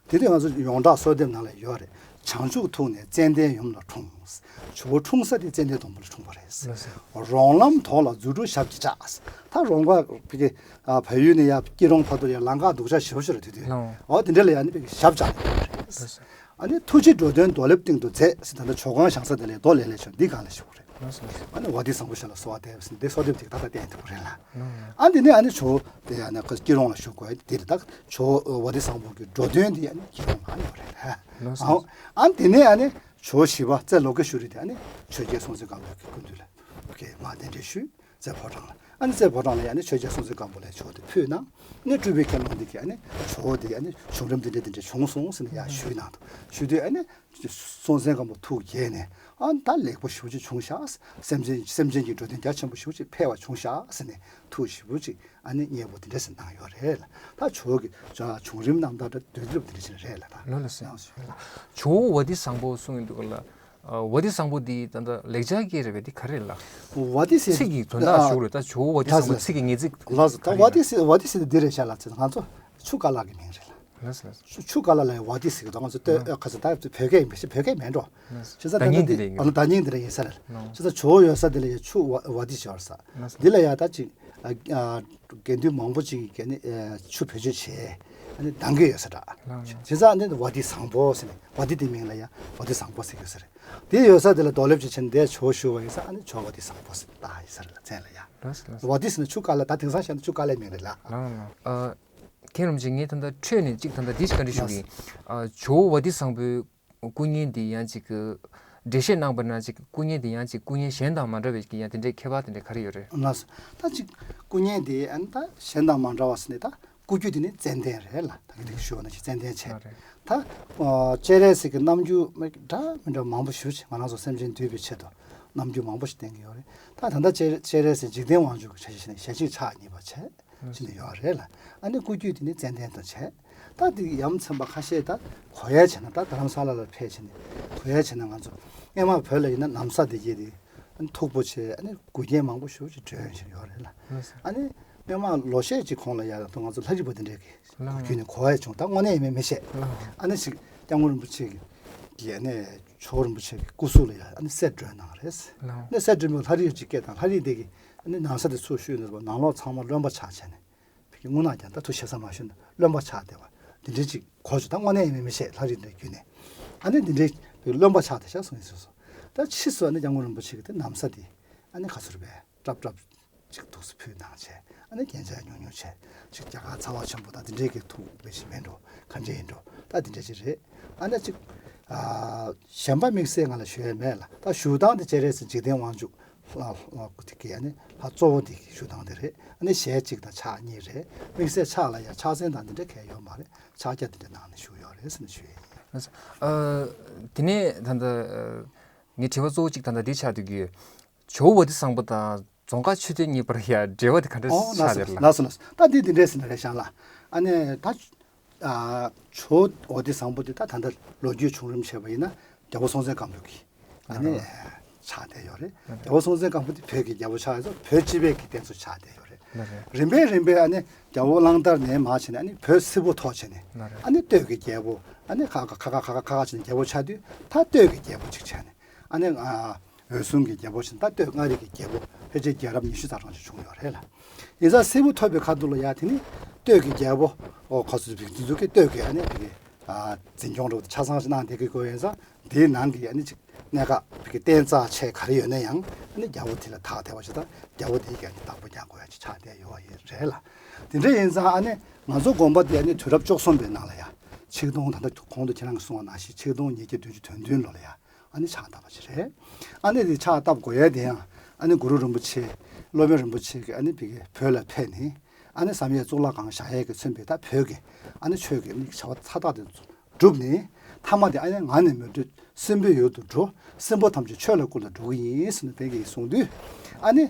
དེ་དུས་ང་ཚོ་ཡོངས་གྲགས་གསོལ་འདེབས་ནང་ལ་ཡོད་རེད། བྱང་ཆུབ་ཐུགས་ནི་ཙན་དན་ཡུམ་ལ་འཁྲུངས། ཇོ་བོ་འཁྲུངས་ས་དེ་ཙན་དན་སྡོང་པོ་ལ་འཁྲུངས་པ་རེད། ལགས་སོ། རོང་ལམ་དོག་ལ་རྫུ་འཕྲུལ་ཞབས་ཀྱིས་བཅགས། ད་རོང་པ་ཕ་གི་ཨ་བལ་ཡུལ་ནས་ཡ་སྐྱིད་རོང་བར་དུ་ཡ་ལམ་ཁ་སྡུག་ཅག་ཞེ་པོ་ཞིག་རེད་དེ་དུས། ལགས། འོ་དེ་འདྲ་ལ་ཡ་ནི་ཕ་གི་ཞབས་བཅགས་ནས་ཕེབས་པ་རེད། ལགས་སོ། ཨ་ནི་ཐུགས་རྗེ་འགྲོ་དོན་རྡོ་ལེབ་སྟེང་དུ་མཛད་ཟེར། ད་ལྟ་ཇོ་ཁང་བཞེངས་ས་དེ་ལ་རྡོ་ལེབ་ལེབ་ཅིག་འདི་སྒང་ལ་བཞུགས་རེད། ལགས་སོ། ཨ་ནི་བ་ཏི་བཟང་པོ་ཞབས་ལ་གསོལ་བ་འདེབས་ཟེར་འདི་གསོལ་འདེབས་དེ་ད་ལྟ་བསྟན་ཐུབ་རེད་ལ། ཨ་འདི་ནས་ཨ་ནི་ཇོ་བོ་དེ་ཨ་ནི་སྐྱིད་རོང་ལ་བཞུགས་དགོས་དེ་རེད། ད་ཇོ་བོ་བ་ཏི་བཟང་པོ་གི་འགྲོ་དོན་དེ་ཨ་ནི་སྐྱིད་རོང་ལ་ཡོད་རེད། ལགས་སོ། ཨ་ཨ་འདི་ནས་ཨ་ནི་ཇོ་བོ་བཞི་པ་རྩེ་ལོ་ཀེ་ཤྭ་རི་དེ་ཨ་ནི་ཆོས་རྒྱལ་སྲོང་བཙན་སྒམ་པོ་གི་སྐུ་མདུན་ལ་གི་མར་གདན་འདྲེན་ཞུས། རྩེ་ཕོ་བྲང་ལ། ཨ་ནི་རྩེ་ཕོ་བྲང་ལ་ཡ་ནི་ཆོས་རྒྱལ་སྲོང་བཙན་སྒམ་པོ་ལ་ཇོ་བོ་དེ་ཕུལ་གནང་། ཨ་ནི་སྤྲུལ་པའི་དགེ་སློང་དེ་གིས་ཨ་ནི་ཇོ་བོ་དེ་ཨ་ནི་བྱུང་རིམ་འདི་འདྲ་འདི་འདྲ་བྱུང་སོང་ཟེར་ནས་ཡར་ཞུས་གནང་འདུག་ཞུས་དུས་ཨ་ནི་སྲོང་བཙན་སྒམ་པོ་ཐུགས་དགྱེས་ནས་ཨ་ད་ལེགས་པོ་ཞེ་པོ་ཅིག་བྱུང་ཤག་སེམས་ཅན་སེམས་ཅན་གྱི་འགྲོ་དོན་རྒྱ་ཆེན་པོ་ཞེ་པོ་ཅིག་ཕེབས་པ་བྱུང་ཤག་ཟེར་ནས་ཐུགས་ཞེ་པོ་ཅིག་ཨ་ནི་མཉེས་པོ་དེ་འདྲ་ཟེར་གནང་ཡོད་རེད་ལ། ད་ཇོ་བོ་གི་བྱུང་རིམ་རྣམ་ཐར་འདྲ་དུས་རབས་འདི་འདྲ་ཞིག་རེད་ལ་ད། ལགས་ལགས་སོ། ཇོ་བོ་བ་ཏི་བཟང་པོ་གསུངས་ཡོད་འདུག་ག་ལ། ཨ། ཝ་ཏི་བཟང་པོ་འདི་ད་ལྟ་ལེགས་སྦྱར་གྱི་རེད་པས། འདི་ག་རེ་རེད་ལགས། ཝ་ཏི་ཟེར། ཚིག་གི་དོན་དག་ཞུ་རེད། ད་ཇོ་བོ་ཝ་ཏི་བཟང་པོ་ཚིག་གི་ངེས་ཚིག་ལགས་སོ། ད་ཝ་ཏི་ཟེར། ཝ་ཏི་ཟེར་དེ་འདི་རེད་ཤག་ལགས། ང་ཚོ་ཆུ་ཀ་ལ་གི་མིང་རེད་ལགས། ལགས་སོ། ལགས་སོ། ཆུ་ཆུ་ཀ་ལ་ལ་ཡ་ཝ་ཏི་ཟེར་གི་འདུག་ང་ཚོ་ལྟོས། ཨ། ཁ་ས་ད་བོད་སྐད་ཡིན་པས། བོད་སྐད་མིན་འགྲོ། ལགས་སོ། བྱས་ཙང་བརྡ་རྙིང་འདི་འདྲ་ཡིན། ཨ་ནི་བརྡ་རྙིང་འདི་འདྲ་ཡིན་ས་རེད། ལགས་སོ། བྱས་ཙང་ཇོ་བོ་ཡོད་ས་དེ་ལ་ཡ་ཆུ་ཝ་ཝ་ཏི་ཟེར་ས། ལགས་སོ། འདི་ལ་ཡ་ད་ཅིག་ཨ། ཨ། དགེ་འདུན་མང་པོ་ཅིག་གིས་ནི། ཨ། ཆུ་བེད་སྤྱོད་བྱས། ཨ་ནི་ལྡང་གི་ཡོད་ས་འདྲ། ལགས་སོ། བྱས་ཙང་ནི་ཝ་ཏི་བཟང་པོ་ཟེར་ནས། ཝ་ཏི་དེ་མིང་ལ་ཡ་ཝ་ཏི་བཟང་པོ་ཟེར་གི་ཡོད་ས་རེད། དེ་ཡོད་ས་དེ་ལ་རྡོ་ལེབ་ཅིག་བྱས་ནས་དེ་ཇོ་བོ་ཞུ་བ་ཡིན་ཙང་། ཨ་ནི་ཇོ་བོ་ཝ་ཏི་བཟང་པོ་ཟེར་བཏགས་ཡིན་ས་རེད་ལགས། མཚན་ལ་ཡ། ལགས་སོ། ལགས་སོ། ཝ་ཏི་ཟེར་ན་ཆུ་ཀ་ལ། ད་དེང་སང་བཤད་ན་ཆུ་ཀ་ལའི་མིང་རེད་ལགས། ལགས་སོ། ལགས་སོ། ཨ། མཁན་རིན་པོ་ཆེ། ངས་ད་ལྟ་འཕྲོས་ནས་གཅིག་ད་ལྟ་འདི་ཞིག་བཀའ་འདྲི་ཞུ་གི་ཡིན། ཨ། ཇོ་བོ་ཝ་ཏི་བཟང་པོའི་སྐུ་བརྙན་འདི་ཡང་ཅིག་གི་འགྲེལ་བཤད་གནང་བ་ན། ཅིག་སྐུ་བརྙན་འདི་ཡང་ཅིག་སྐུ་བརྙན་གཞན་དང་མ་འདྲ་བའི་ཅིག་ཡང་དེ་འདྲའི་ཁྱད་པར་དེ་འདྲ་ག་རེ་ཡོད་རེད། ལགས་སོ། ད་ཅིག་སྐུ་བརྙན་འདི། ཨ་ནི་ད་གཞན་དང་མ་འདྲ་བ་ཟེར་ནས། ད་སྐུ་རྒྱུད་འདི་ནི་ཙན་དན་རེད་ལགས། ད་གིན་ཞུས་པ་ནང་བཞིན་ཙན་དན་བྱས། ཨ། རེད། ད་ཨ། སྤྱན་རས་གཟིགས་ཀྱི་རྣམ་འགྱུར་འདྲ་མི་འདྲ་མང་པོ་ཞེ་པོ་ཅིག་ང་རང་ཚོ་སེམས་ཅན་འདུལ་བའི་ཆེད་དུ་རྣམ་འགྱུར་མང་པོ་ཞིག་བསྟན་གྱི་ཡོད་རེད། ད་ད་ལྟ་སྤྱན་སྤྱན་རས་གཟིགས་འཇིག་རྟེན་དབང་ཕྱུག་གི་ཆ་བྱས་ནས་ཞལ་གཅིག་ཕྱག་གཉིས་པ་བྱས། ཕྱིན་ཏེ་ཡོད་རེད་ལགས། ཨ་ནི་སྐུ་རྒྱུད་དེ་ནི་ཙན་དན་དུ་བྱས། ད་དེ་ཡ་མཚན་པ་ཁ་ཤས་ད་གོ་ཡ་བྱས་ན། ད་རྡ་རམ་ས་ལ་ལ་ཕེབས་བྱས་ནས་གོ་ཡ་བྱས་ན། ང་ཚོ་སྔོན་མ་བོད་ལ་ཡིན་ན་ན་བཟའ་དེ་གྱད་དེ་ཨ་ནི་མཐུག་པོ་བྱས། ཨ་ནི་མགུལ་རྒྱན་མང་པོ་ཞེ་པོ་ཅིག་སྒྲོན་བཞིན་ཡོད་རེད་ལགས། ཨ་ནི་སྔོན་མ་ལོ་ཤས་ཅིག་གོང་ལ་ཡ་ད་ང་ཚོ་ལྷ་རིས་པ་དེ་འདྲས་ཀྱི་མགུལ་རྒྱན་ནས་གོ་ཡ་བྱུང་། ད་དངོས་གནས་ཡིན་མིན་མི་ཤེས། ཨ་ནི་ཞིག་སྐྱབས་མགོན་རིན་པོ་ཆེ་གི་གི་ཨ་ནི་ཇོ་བོ་རིན་པོ་ཆེ་གི་སྐུ་གཟུགས་ལ་ཡ་ཨ་ནི་གསེར་སྒྲོན་གནང་རེད། ཨ་ནི་གསེར་སྒྲོན་པོ་ལྷ་རིས་ཅིག་སྐད་དང་། ལྷ་རིས་དེ་གི་ཨ་ནི་ན་བཟའ་དེ་ཚུར་བཤུས་ནས་ནང་ལོགས་ཚང་མ་རློན་པ་ཆགས་བྱས་ནས། ཕ་གི་རྔུལ་ནག་ཀྱང་ད་དུ་ཞེ་ས་མ་ཞུ་ན་རློན་པ་ཆགས་བསྡད་པ་འདི་འདྲའི་ཅིག་གོ་བྱུང་། ད་དངོས་གནས་ཡིན་མིན་མི་ཤེས། ལྷ་རིས་འདི་བརྒྱུད་ནས། ཨ་ནི་འདི་འདྲའི་ཕ་གི་རློན་པ་ཆགས་བསྡད་ཤག་གསུངས་ཡིན་གསུངས་སོང་། ད་ཕྱིས་སུ་ཨ་ནི་སྐྱབས་མགོན་རིན་པོ་ཆེ་གིས་དེ་ན་བཟའ་དེ་ཨ་ནི་ག་ཚོད་རེད་པས། སྲབ་སྲབ་ཅིག་ཐུགས་སུ་ཕུལ་གནང་བྱས། ཨ་ནི་རྒྱན་ཆ་ཉུང་ཉུང་བྱས། ཅིག་རྒྱ་གར་ཚ་བ་ཆེན་པོ་དང་དེ་འདྲའི་གི་ཐུགས་དཔེ་ཞིག་མིན་འགྲོ། ག་འདྲ་ཡིན་འགྲོ། ད་དེ་འདྲ་ཅིག་རེད། ཨ་ནི་ཅིག་ཨ། གཞན་པ་དམིགས་བསལ་ང་ལ་ཞུ་ཡ་མེད་ལགས། ད་བཞུགས་སྟངས་དེ་སྤྱན་རས་གཟིགས་འཇིག་རྟེན་དབང་ཕྱུག་ལྷ་ལྷ་སྐུ་དེ་གི་ཨ་ནི་ལྷ་གཙོ་བོ་དེ་གི་བཞུགས་སྟངས་དེ་རེད། ཨ་ནི་ཞལ་གཅིག་དང་ཕྱག་གཉིས་རེད། དམིགས་བསལ་ཕྱག་ལ་ཡ་ཕྱག་མཚན་དང་དེ་འདྲ་གང་ཡང་ཡོད་མ་རེད། ཕྱག་རྒྱ་དེ་འདྲ་གནང་ནས་བཞུགས་ཡོད་རེད་ཟེར་ནས་ཞུ་ཡ་ཡིན། ཨ། དེ་ནས་ད་ལྟ་ཨ། ངའི་དྲི་བ་གཙོ་བོ་གཅིག་ད་ལྟ་འདི་ཆགས་བསྡད་ཀྱི་ཡོད། ཇོ་བོ་ཝ་ཏི་བཟང་པོ་དང་རྫོང་དཀར་ཆོས་སྡེ་གཉིས་བར་ཡ་འབྲེལ་བ་དེ་ག་འདྲ་ཨོ། ཆགས་ལགས་སོ། བསྡད་ལགས། ལགས་སོ། ལགས་སོ། ད་འདི་འདི་འདྲས་ཟེར་ན་རེད་ཤག་ལགས། ཨ་ནི་ད་ཨ། ཇོ་བོ་ཝ་ཏི་བཟང་པོ་དེ་ད་ད་ལྟ་ལོ་རྒྱུས་བྱུང་རིམ་བྱས་པ་ཡིན་ན། རྒྱལ་པོ་སྲོང་བཙན་སྒམ་པོ་གི་ཨ་ནི་ཨ། ཆགས་བསྡད་ཡོད་རེད། ཨ། རྒྱལ་པོ་སྲོང་བཙན་སྒམ་པོ་དེ་བོད་ཀྱི་རྒྱལ་པོ་ཆགས་ཡོད་ཙང་། བོད་སྤྱི་པའི་གི་རྟེན་གཙོ་ཆགས་བསྡད་ཡོད་རེད། ཨ། རེད། རིམ་པས་རིམ་པས་ཨ་ནི་རྒྱལ་པོ་གླང་དར་མ་ནས་མར་བྱས་ནས། ཨ་ནི་བོད་སིལ་བུ་མཐོ་བྱས་ནས། ཨ། རེད། ཨ་ནི་སྟོད་ཀྱི་རྒྱལ་པོ། ཨ་ནི་ཁ་ཁ་ཁ་ཁ་ཁ་ཁ་ཁ་བྱས་ནས་རྒྱལ་པོ་ཆགས་དུས། ད་སྟོད་ཀྱི་རྒྱལ་པོ་གཅིག་བྱས་ནས། ཨ་ནི་ཨ། འོད་སྲུང་གི་རྒྱལ་པོ་བྱས་ནས། ད་སྟོད་མངའ་རིས་ཀྱི་རྒྱལ་པོ། ཕལ་ཆེར་རྒྱལ་རབས་ཉི་ཤུ་རྩ་གྲངས་ཅིག་བྱུང་ཡོད་རེད་ལགས། ཡིན་ཙང་སིལ་བུ་མཐོ་བའི་ཁ་ཐུག་ལ་ཡ་དེ་ནི་སྟོད་ཀྱི་རྒྱལ་པོ། ཨོ། ཁོ་ཚོ་བིག་དེ་ཚོ་གི་སྟོད་ཀྱི་ཨ་ནི་བིག་གི་ཨ། འཛིན་སྐྱོང་འདྲ་བོ་ཆ་ཚང་ཞིག་གནང་བསྡད་ཀྱི་ཡོད་ཡིན་ཙང་། དེའི་ནང་གི་ཨ་ནི་ཅིག་གནད་འགག་བིག་གི་རྟེན་རྩ་ཆེ་ག་རེ་ཡོད་ན་ཡང་། ཨ་ནི་རྒྱལ་པོ་དེ་ལ་ཐག་བསྡད་པ་ཞིག་དང་། རྒྱལ་པོ་དེའི་གི་ཨ་ནི་བདག་པོ་རྒྱག་དགོས་ཡ་ཅིག་ཆགས་བསྡད་ཡོད་པ་ཡིན་རེད་ལགས། དེ་འདྲ་ཡིན་ཙང་ཨ་ནི་ང་ཚོ་དགོན་པ་དེ་ཨ་ནི་དུས་རབས་བཅུ་གསུམ་པའི་ནང་ལ་ཡ། ཆིག་སྟོང་། ད་ལྟ་གོང་དུ་ཁྱེད་རང་གིས་གསུངས་པ་ནང་བཞིན་ཆིག་སྟོང་ཉིས་བརྒྱ་བདུན་ཅུ་དོན་བདུན་ལོ་ལ་ཡ། ཨ་ནི་ཕྱག་བཏབ་པ་ཞིག་རེད། ཨ་ནི་དེ་ཕྱག་བཏབ་དགོས་ཡ་དེ་ཡང་། ཨ་ནི་གུ་རུ་རིན་པོ་ཆེ། སློབ་དཔོན་རིན་པོ་ཆེ་གིས་ཨ་ནི་བིག་གི་བོད་ལ་ཕེབས་ནས། ཨ་ནི་བསམ་ཡས་གཙུག་ལག་ཁང་བཞེངས་ཡས་ཀྱིས་མཚོན་པའི་ད་བོད་ཀྱི་ཨ་ནི་ཆོས་ཀྱི་ཨ་ནི་བྱ་བ་མཐའ་དག་དེ་བསྒྲུབས་ནས། མཐའ་མ་དེ་ཨ་ནི་ང་ནི་མི་འགྲོ་སྲིན་པོའི་ཡུལ་དུ་འགྲོ། སྲིན་པོ་ཐམས་ཅད་ཆོས་ལ་བསྐུལ་ལ་འགྲོ་གི་ཡིན་ཟེར་ནས་བིག་གིས་གསུངས་དུས། ཨ་ནི་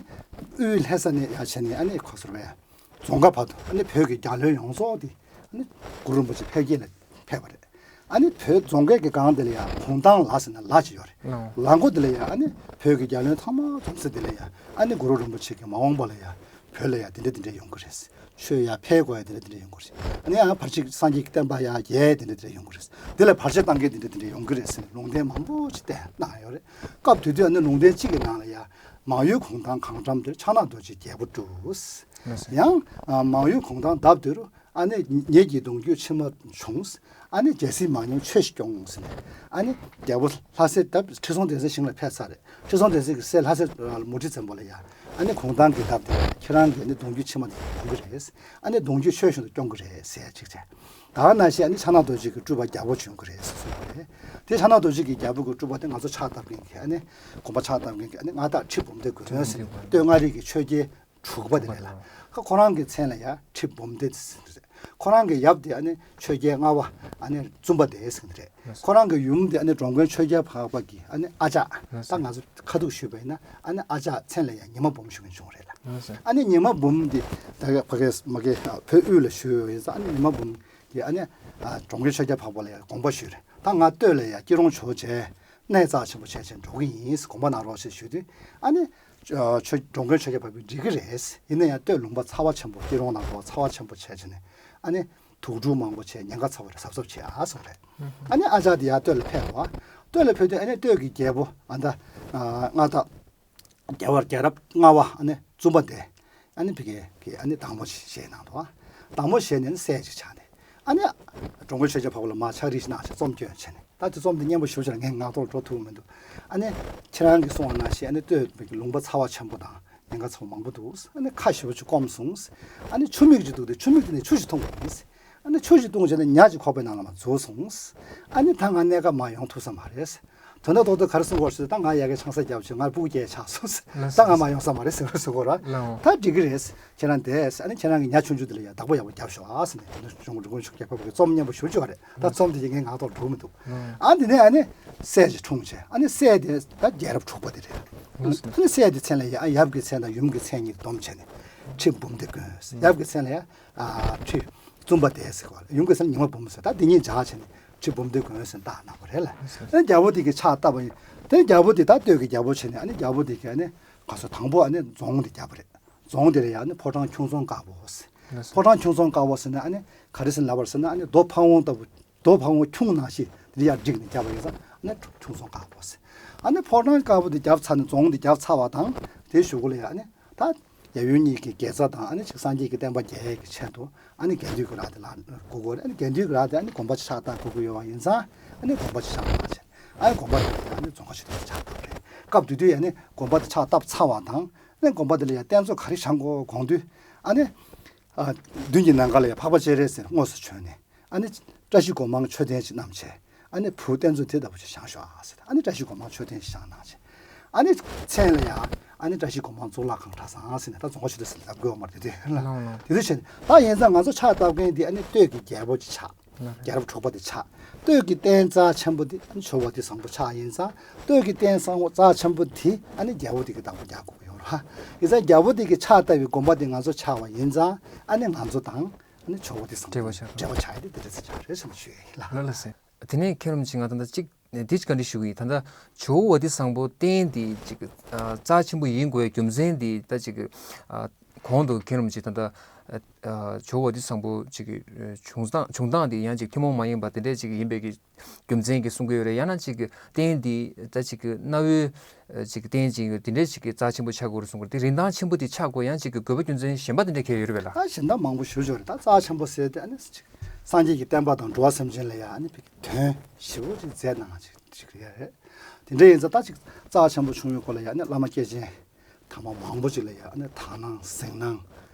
དབུས་ལྷ་ས་ནས་ཡར་བྱས་ནས་ཨ་ནི་ཁོ་ཚོར་བས། རྫོང་ཁ་བར་དུ་ཨ་ནི་བོད་ཀྱི་རྒྱལ་བློན་ཡོངས་རྫོགས་དེ་ཨ་ནི་གུ་རུ་རིན་པོ་ཆེ་ཕེབས་རྒྱས་ལ་ཕེབས་པ་རེད། ཨ་ནི་བོད་རྫོང་ཁའི་གི་སྒང་དེ་ལ་ཡ་གུང་ཐང་ལ་ཟེར་ནས་ལ་ཅིག་ཡོད་རེད། ལ་མགོ་དེ་ལ་ཡ་ཨ་ནི་བོད་ཀྱི་རྒྱལ་བློན་ཚང་མ་འཛོམས་ས་དེ་ལ་ཡ། ཨ་ནི་གུ་རུ་རིན་པོ་ཆེ་གིས་མ་འོངས་པ་ལ་ཡ་བོད་ལ་ཡ་དེ་འདྲ་དེ་འདྲ་ཡོང་གི་རེད། ཆོས་ཡར་འཕེལ་དགོས་ཡ་དེ་འདྲ་དེ་འདྲ་ཡོང་གི་རེད། ཨ་ནི་ཡང་བར་ཆད་སངས་རྒྱས་ཀྱི་བསྟན་པ་ཡར་རྒྱས་དེ་འདྲ་དེ་འདྲ་ཡོང་གི་རེད། དེ་ལ་བར་ཆད་བཏང་མཁན་དེ་འདྲ་དེ་འདྲ་ཡོང་གི་རེད་ཟེར་ནས་ལུང་བསྟན་མང་པོ་ཅིག་བསྟན་གནང་ཡོད་རེད། སྐབས་དེ་དུས་ཨ་ནི་ལུང་བསྟན་གཅིག་གི་ནང་ལ་ཡ། མང་ཡུལ་གུང་ཐང་གངས་འགྲམ་དེར། ཕྱག་ན་རྡོ་རྗེའི་རྒྱལ་པོ་བསྒྲུབས། ཡང་། ཨ། མང་ཡུལ་གུང་ཐང་འདབས་དེ་རུ། ཨ་ནི་ཉིད་ཀྱི་གདུང་རྒྱུད་ཕྱི་མ་བྱུང་། ཨ་ནི་རྒྱལ་སྲིད་མང་ཉུང་ཆོས་ཀྱིས་སྐྱོང་ཟེར་ནས། ཨ་ནི་རྒྱལ་པོ་ལྷ་སྲས་ད་ཁྲི་སྲོང་ལྡེ་བཙན་ཞིང་ལ་ཕེབས་ཚར་རེད། ཁྲི་སྲོང་ལྡེ་བཙན་གྱི་སྲས་ལྷ་སྲས་མུ་ཁྲི་བཙན་པོ་ལ་ཡ། ཨ་ནི་གུང་ཐང་གི་འདབས་དེ་ཁྱེད་རང་གི་ཨ་ནི་གདུང་རྒྱུད་ཕྱི་མ་དེ་ཡོང་གི་རེད། ཨ་ནི་གདུང་རྒྱུད་ཆོས་བཞིན་དུ་སྐྱོང་གི་རེད་ཟེར་ཡ་གཅིག་བྱས། ད་ནང་བཞིན་ཨ་ནི་ཕྱག་ན་རྡོ་རྗེ་གི་སྤྲུལ་པ་རྒྱལ་པོ་བྱུང་གི་རེད་ཟེར་གསུངས་པ་རེད། དེ་ཕྱག་ན་རྡོ་རྗེ་གི་རྒྱལ་པོ་གི་སྤྲུལ་པ་དེ་ང་ཚོ་ཕྱག་བཏབ་མཁན་གྱི་ཨ་ནི་དགོན་པ་ཕྱག་བཏབ་མཁན་གྱི་ཨ་ནི་མངའ་བདག་ཁྲི་འབུམ་སྡེ་དགོན་ཟེར་ནས། སྟོད་མངའ་རིས་ཀྱི་ཆོས་རྒྱལ་དྲུག་པ་དེ་རེད་ལ། ཁོ་རང་གི་མཚན་ལ་ཡ་ཁྲི་འབུམ་སྡེ་ཟེར་གྱི་རེད། ཁོ་རང་གི་ཡབ་དེ་ཨ་ནི་ཆོས་རྒྱལ་ལྔ་པ་ཨ་ནི་བཙུན་པ་སྡེ་ཟེར་གྱི་རེད། ཁོ་རང་གི་ཡུམ་དེ་ཨ་ནི་འགྲོ་མགོན་ཆོས་རྒྱལ་འཕགས་པ་གི་ཨ་ནི་ཨ་ཅག་ད་ང་ཚོ་ཁ་ཐུག་ཞུས་པ་ཡིན་ན་ཨ་ནི་ཨ་ཅག་མཚན་ལ་ཡ་ཉི་མ་འབུམ་ཞུ་མཁན་བྱུང་རེད་ལ། ཨ་ནི་ཉི་མ་འབུམ་དེ་ད་ག་ཕ་གིའི་མ་གི་བོད་དབུས་ལ་བཞུགས་ཡོད་ཡིན་ཙང་། ཨ་ནི་ཉི་མ་འབུམ་གྱིས་ཨ་ནི་ཨ་འགྲོ་མགོན་ཆོས་རྒྱལ་འཕགས་པ་ལ་ཡ་དགོངས་པ་ཞུས་རེད། ད་ང་སྟོད་ལ་ཡ་སྐྱིད་གྲོང་ཇོ་བོ་མཇལ། གནས་རྩ་ཆེན་པོ་བྱས་བྱས་འགྲོ་གི་ཡིན། དགོངས་པ་གནང་རོགས་ཞེས་ཞུས་དུས། ཨ་ནི་ཆོས་འགྲོ་མགོན་ཆོས་རྒྱལ་འཕགས་པས་འགྲིག་གི་རེད། ཡིན་ན་ཡང་སྟོད་ལུང་པ་ཚ་བ་ཆེན་པོ། སྐྱིད་རོང་ནང་དུ་ཚ་བ་ཆེན་པོ་བྱས་བྱས་ནས། ཨ་ནི་དུག་སྦྲུལ་མང་པོ་བྱས། ཉེན་ཁ་ཚ་བ་རེད། གཟབ་གཟབ་བྱེད་ཨ་གསུངས་རེད། ཨ་ནི་ཨ་ཅག་དེ་ཡར་སྟོད་ལ་ཕེབས་པ། སྟོད་ལ་ཕེབས་དུས་ཨ་ནི་སྟོད་ཀྱི་རྒྱལ་པོ་ཨ་ད་མངའ་བདག་རྒྱལ་བ་རྒྱལ་རབས་ལྔ་པ་ཨ་ནི་བཙུན་པ་དེ། ཨ་ནི་ཕ་གི་གི་ཨ་ནི་སྡང་མོ་ཞིག་བཞེས་གནང་འདུག། ཨ། སྡང་མོ་བཞེས་ནས་ཨ་ནི་སྲས་ཅིག་ཆགས་ནས། ཨ་ནི་འགྲོ་མགོན་ཆོས་རྒྱལ་འཕགས་པ་ལ་མར་ཕྱག་བྲིས་ཤིག་གནང་བྱས་རྩོམ་བསྐྱོན་བྱས་ནས། ད་དེ་རྩོམ་དེ་སྙན་པོ་ཞེ་པོ་ཅིག་ལ་ངས་ངག་ཐོག་འགྲོ་ཐུབ་མི་འདུག། ཨ་ནི་ཁྱེད་རང་གིས་གསུངས་པ་ནང་བཞིན་ཨ་ནི་སྟོད་ཀྱི་ལུང་པ་ཚ་བ་ཆེན་པོ་དང་ཉེན་ཁ་ཚ་བ་མང་པོ་འདུག། ཨ་ནི་ཁ་ཞེ་པོ་ཅིག་སྐོམ་སོང་། ཨ་ནི་ཆུ་མིག་ཅིག་འདུག་སྟེ་ཆུ་མིག་དེ་ནས་ཆུ་ཞིག་འཐུང་དགོས་ཡིན། ཨ་ནི་ཆུ་ཞིག་འཐུང་བྱས་ནས་ཉ་ཅིག་ཁོག་པའི་ནང་ལ་མར་འཛུལ་སོང་། ཨ་ནི་ད་ང་གནས་སྐབས་མར་ཡོང་ཐུབ་ས་མ་རེད། དོན་དག་རྡོག་རྡོག་ག་རེ་གསུང་གི་ཡོད་ཟེར་ན། ད་ང་ཡ་གིར་ཆང་ས་བརྒྱབ་བྱས་ང་སྤུ་གུ་སྐྱེས་ཆགས་སོང་། ད་ང་མར་ཡོང་ས་མ་རེད་ཟེར་བ་ཟེར་གོ་ར། ལའོ། ད་འགྲིག་གི་རེད། ཁྱེད་རང་བསྡད། ཨ་ནི་ཁྱེད་རང་གི་ཉ་ཆུང་ཆུང་དེ་ལ་ཡ་བདག་པོ་ཡག་པོ་བརྒྱབ་ཤོག་ཨ་ཟེར་ནས། དེ་ནས་གཞུང་འགྲོ་མགོན་ཆོས་རྒྱལ་འཕགས་པ་གི་རྩོམ་སྙན་པོ་ཞེ་པོ་ཅིག་ཡོད་རེད། ད་རྩོམ་དེ་ཡི་ངའི་ངག་ཐོག་འགྲོ་གི་མི་འདུག། ཨ་འདི་ནས་ཨ་ནི་སྲས་ཅིག་འཁྲུངས་བྱས། ཨ་ནི་སྲས་དེ་ད་རྒྱལ་རབས་དྲུག་པ་དེ་རེད། ཨ་ནི་སྲས་དེ་མཚན་ལ་ཡ་ཡབ་ཀྱི་མཚན་དང་ཡུམ་གྱི་མཚན་གཉིས་བསྡོམས་བྱས་ནས་ཁྲི་འབུམ་སྡེ་དགོན། ཡབ་ཀྱི་མཚན་ལ་ཡ་ཨ་ཁྲི་བཙུན་པ་སྡེ་ཟེར་གོ། ཡུམ་གྱི་མཚན་ཉི་མ་འབུམ་ཟེར། ད་འདི་གཉིས་སྦྱར་བྱས་ནས་ཁྲི་འབུམ་སྡེ་དགོན་ཟེར་བཏགས་གནང་བ་རེད་ལ། ཨ་ནི་རྒྱལ་པོ་དེ་གིས་ཕྱག་བཏབ་པ་ཡིན། དེ་རྒྱལ་པོ་དེ་ད་སྟོད་ཀྱི་རྒྱལ་པོ་བྱས་ནས། ཨ་ནི་རྒྱལ་པོ་དེ་གིས་ཨ་ནི་ག་ཚོད་དང་པོ་ཨ་ནི་རྫོང་དེ་བརྒྱབ་པ་རེད། རྫོང་དེ་ལ་ཡ་ཨ་ནི་ཕོ་བྲང་ཁྱུང་རྫོང་དཀར་པོ་ཟེར། ལགས་སོ། ཕོ་བྲང་ཁྱུང་རྫོང་དཀར་པོ་ཟེར་ནས་ཨ་ནི་ག་རེ་ཟེར་ལབ་པ་རེད་ཟེར་ན། ཨ་ནི་རྡོ་ཕ་བོང་ལྟ་བུ། རྡོ་ཕ་བོང་ཁྱུང་ནང་བཞིན་དེ་ལ་ཡར་བསྒྲིགས་ནས་བརྒྱབ་པ་ཡིན་ཙང་། ཨ་ནི་ཁྱུང་རྫོང་དཀར་པོ་ཟེར། ཨ་ནི་ཕོ་བྲང་དཀར་པོ་དེ་བརྒྱབ་ཚར་ནས། རྫོང་དེ་བརྒྱབ་ཚར་བ་དང་དེའི་གཞུག་གུ་ལ་ཡ་ཨ་ནི་ད་རྒྱལ་ཡུལ་གཉིས་ཀྱི་དགེ་རྩ་དང་། ཨ་ནི་ཅིག་སངས་རྒྱས་ཀྱི་བསྟན་པ་རྒྱས་ཡས་ཀྱི་ཆེད་དུ། ཨ་ནི་དགེ་འདུན་གྱི་ར་དེ་ལ་དགོས་ཀྱི་ཡོད་རེད། ཨ་ནི་དགེ་འདུན་གྱི་ར་དེ་ཨ་ནི་དགོན་པ་ཅིག་ཕྱག་བཏབ་དགོས་ཀྱི་ཡོད་པ་ཡིན་ཙང་། ཨ་ནི་དགོན་པ་ཅིག་ཕྱག་གནང་བྱས། ཨ་ནི་དགོན་པ་དེ་ལ་ཡ་ཨ་ནི་རྫོང་ཁ་ཞིག་ཕྱག་བཏབ་པ་རེད། སྐབས་དེ་དུས་ཡ་ཨ་ནི་དགོན་པ་དེ་ཕྱག་བཏབ་ཚར་བ་དང་། ཨ་ནི་དགོན་པ་དེ་ལ་ཡ་རྟེན་གཙོ་ག་རེ་བཞེངས་དགོས་དགོངས་དུས། ཨ་ནི་ཨ་མདུན་གྱི་ནམ་མཁའ་ལ་ཡ་འཕགས་པ་སྤྱན་རས་གཟིགས་དངོས་སུ་བྱོན་ནས། ཨ་ནི་བཀྲ་ཤིས་སྒོ་མང་མཆོད་རྟེན་ཅིག་བསྣམས་བྱས། ཨ་ནི་བུ་རྟེན་གཙོ་དེ་ལྟ་བུ་ཅིག་བཞེངས་ཤོག་ཟེར། ཨ་ནི་བཀྲ་ཤིས་སྒོ་མང་མཆོད་རྟེན་ཞིག་བཞེངས་གནང་བྱས། ཨ་ནི་མཚན་ལ་ཡ་ཨ་ནི་བཀྲ་ཤིས་སྒོ་མང་གཙུག་ལག་ཁང་གྲྭ་ཚང་ཟེར་ནས། ད་རྫོང་ཁ་ཆུ་ཚོད་ཟེར་ལབ་དགོས་པ་མ་རེད་དེ་དུས་ལ། ལགས་ལགས། དེ་དུས་བྱས་ནས་ད་ཡིན་ཙང་ང་ཚོ་ཕྱག་བཏབ་མཁན་དེ་ཨ་ནི་སྟོད་ཀྱི་རྒྱལ་པོ་ཅིག་ཆགས། ལགས་རེད། རྒྱལ་རབས་དྲུག་པ་དེ་ཆགས། སྟོད་ཀྱི་རྟེན་རྩ་ཆེན་པོ་དེ་ཨ་ནི་ཇོ་བོ་དྷི་བཟང་པོ་ཆགས་ཡིན་ཙང་། སྟོད་ཀྱི་རྟེན་བཟང་པོ་རྩ་ཆེན་པོ་དེ་ཨ་ནི་རྒྱལ་པོ་དེ་གིས་བདག་པོ་རྒྱག་དགོས་ཀྱི་ཡོད་རེད། ཡིན་ཙང་རྒྱལ་པོ་དེ་གིས་ཕྱག་བཏབ་པའི་དགོན་པ་དེ་ང་ཚོ་ཆགས་པ་ཡིན་ཙང་། ཨ་ནི་ང་ཚོ་དང་ཨ་ནི་ཇོ་བོ་དྷི་བཟང་པོ་འབྲེལ་བ་ཆགས། འབྲེལ་བ་ཆགས་ཡས་དེ་དེ་འདྲ་ཞིག་ཆགས་རེད་ཟེར་ནས་ཞུ་ཡས་ཡིན་ལགས། ལགས་ལགས་སེ། དེ་ནས་མཁན་རིན་པོ་ཆེ། ང་ད་ལྟ་གཅིག་འདི་བཀའ་འདྲི་ཞུ་གི་ཡིན། ད་ལྟ་ཇོ་བོ་དྷི་བཟང་པོ་རྟེན་འདི་ཅིག་ཨ་རྩ་ཆེན་པོ་ཡིན་དགོས་རྒྱུ་མཚན་འདི་ད་ཅིག་ཨ་གོང་དུ་མཁན་རིན་པོ་ཆེ་ད་ལྟ་ཨ་ཇོ་བོ་དྷི་བཟང་པོ་ཅིག་བྱུང་སྟངས་བྱུང་སྟངས་འདི་ཡང་ཅིག་ཐུན་མོང་མ་ཡིན་པ་དེ་འདྲས་ཅིག་ཡིན་པའི་གི་རྒྱུ་མཚན་གྱིས་གསུང་གི་ཡོད་རེད། ཡང་ན་ཅིག་རྟེན་འདི་ད་ཅིག་གནའ་བོའི་ཅིག་རྟེན་ཅིག་དེ་འདྲས་ཅིག་རྩ་ཆེན་པོ་ཆགས་དགོས་རེད་གསུང་གི་རེད། དེ་རིན་ཐང་ཆེན་པོ་དེ་ཆགས་དགོས། ཡང་ཅིག་དགོས་པ་རྒྱུ་མཚན་གཞན་པ་དེ་འདྲས་གང་ཡང་ཡོད་རེད་པས་ལགས། ད་གཞན་དག་མང་པོ་ཞེ་པོ་ཅིག་ཡོད་རེད། ད་རྩ་ཆེན་པོ་ཟེར་དེ་ཨ་ནི་ཅིག་སངས་རྒྱས་ཀྱི་བསྟན་པ་དང་འགྲོ་བ་སེམས་ཅན་ལ་ཡ་ཨ་ནི་ཕ་གི་དོན་ཞེ་པོ་ཅིག་མཛད་གནང་ཅིག་ཅིག་རེད། དེ་འདྲ་ཡིན་ཙང་ད་ཅིག་རྩ་ཆེན་པོ་བྱུང་བའི་སྐོར་ལ་ཡ་ཨ་ནི་བླ་མ་སྐྱེས་ཆེན་དམ་པ་མང་པོ་ཅིག་ལ་ཡ་ཨ་ནི་དག་སྣང་གཟིགས་སྣང་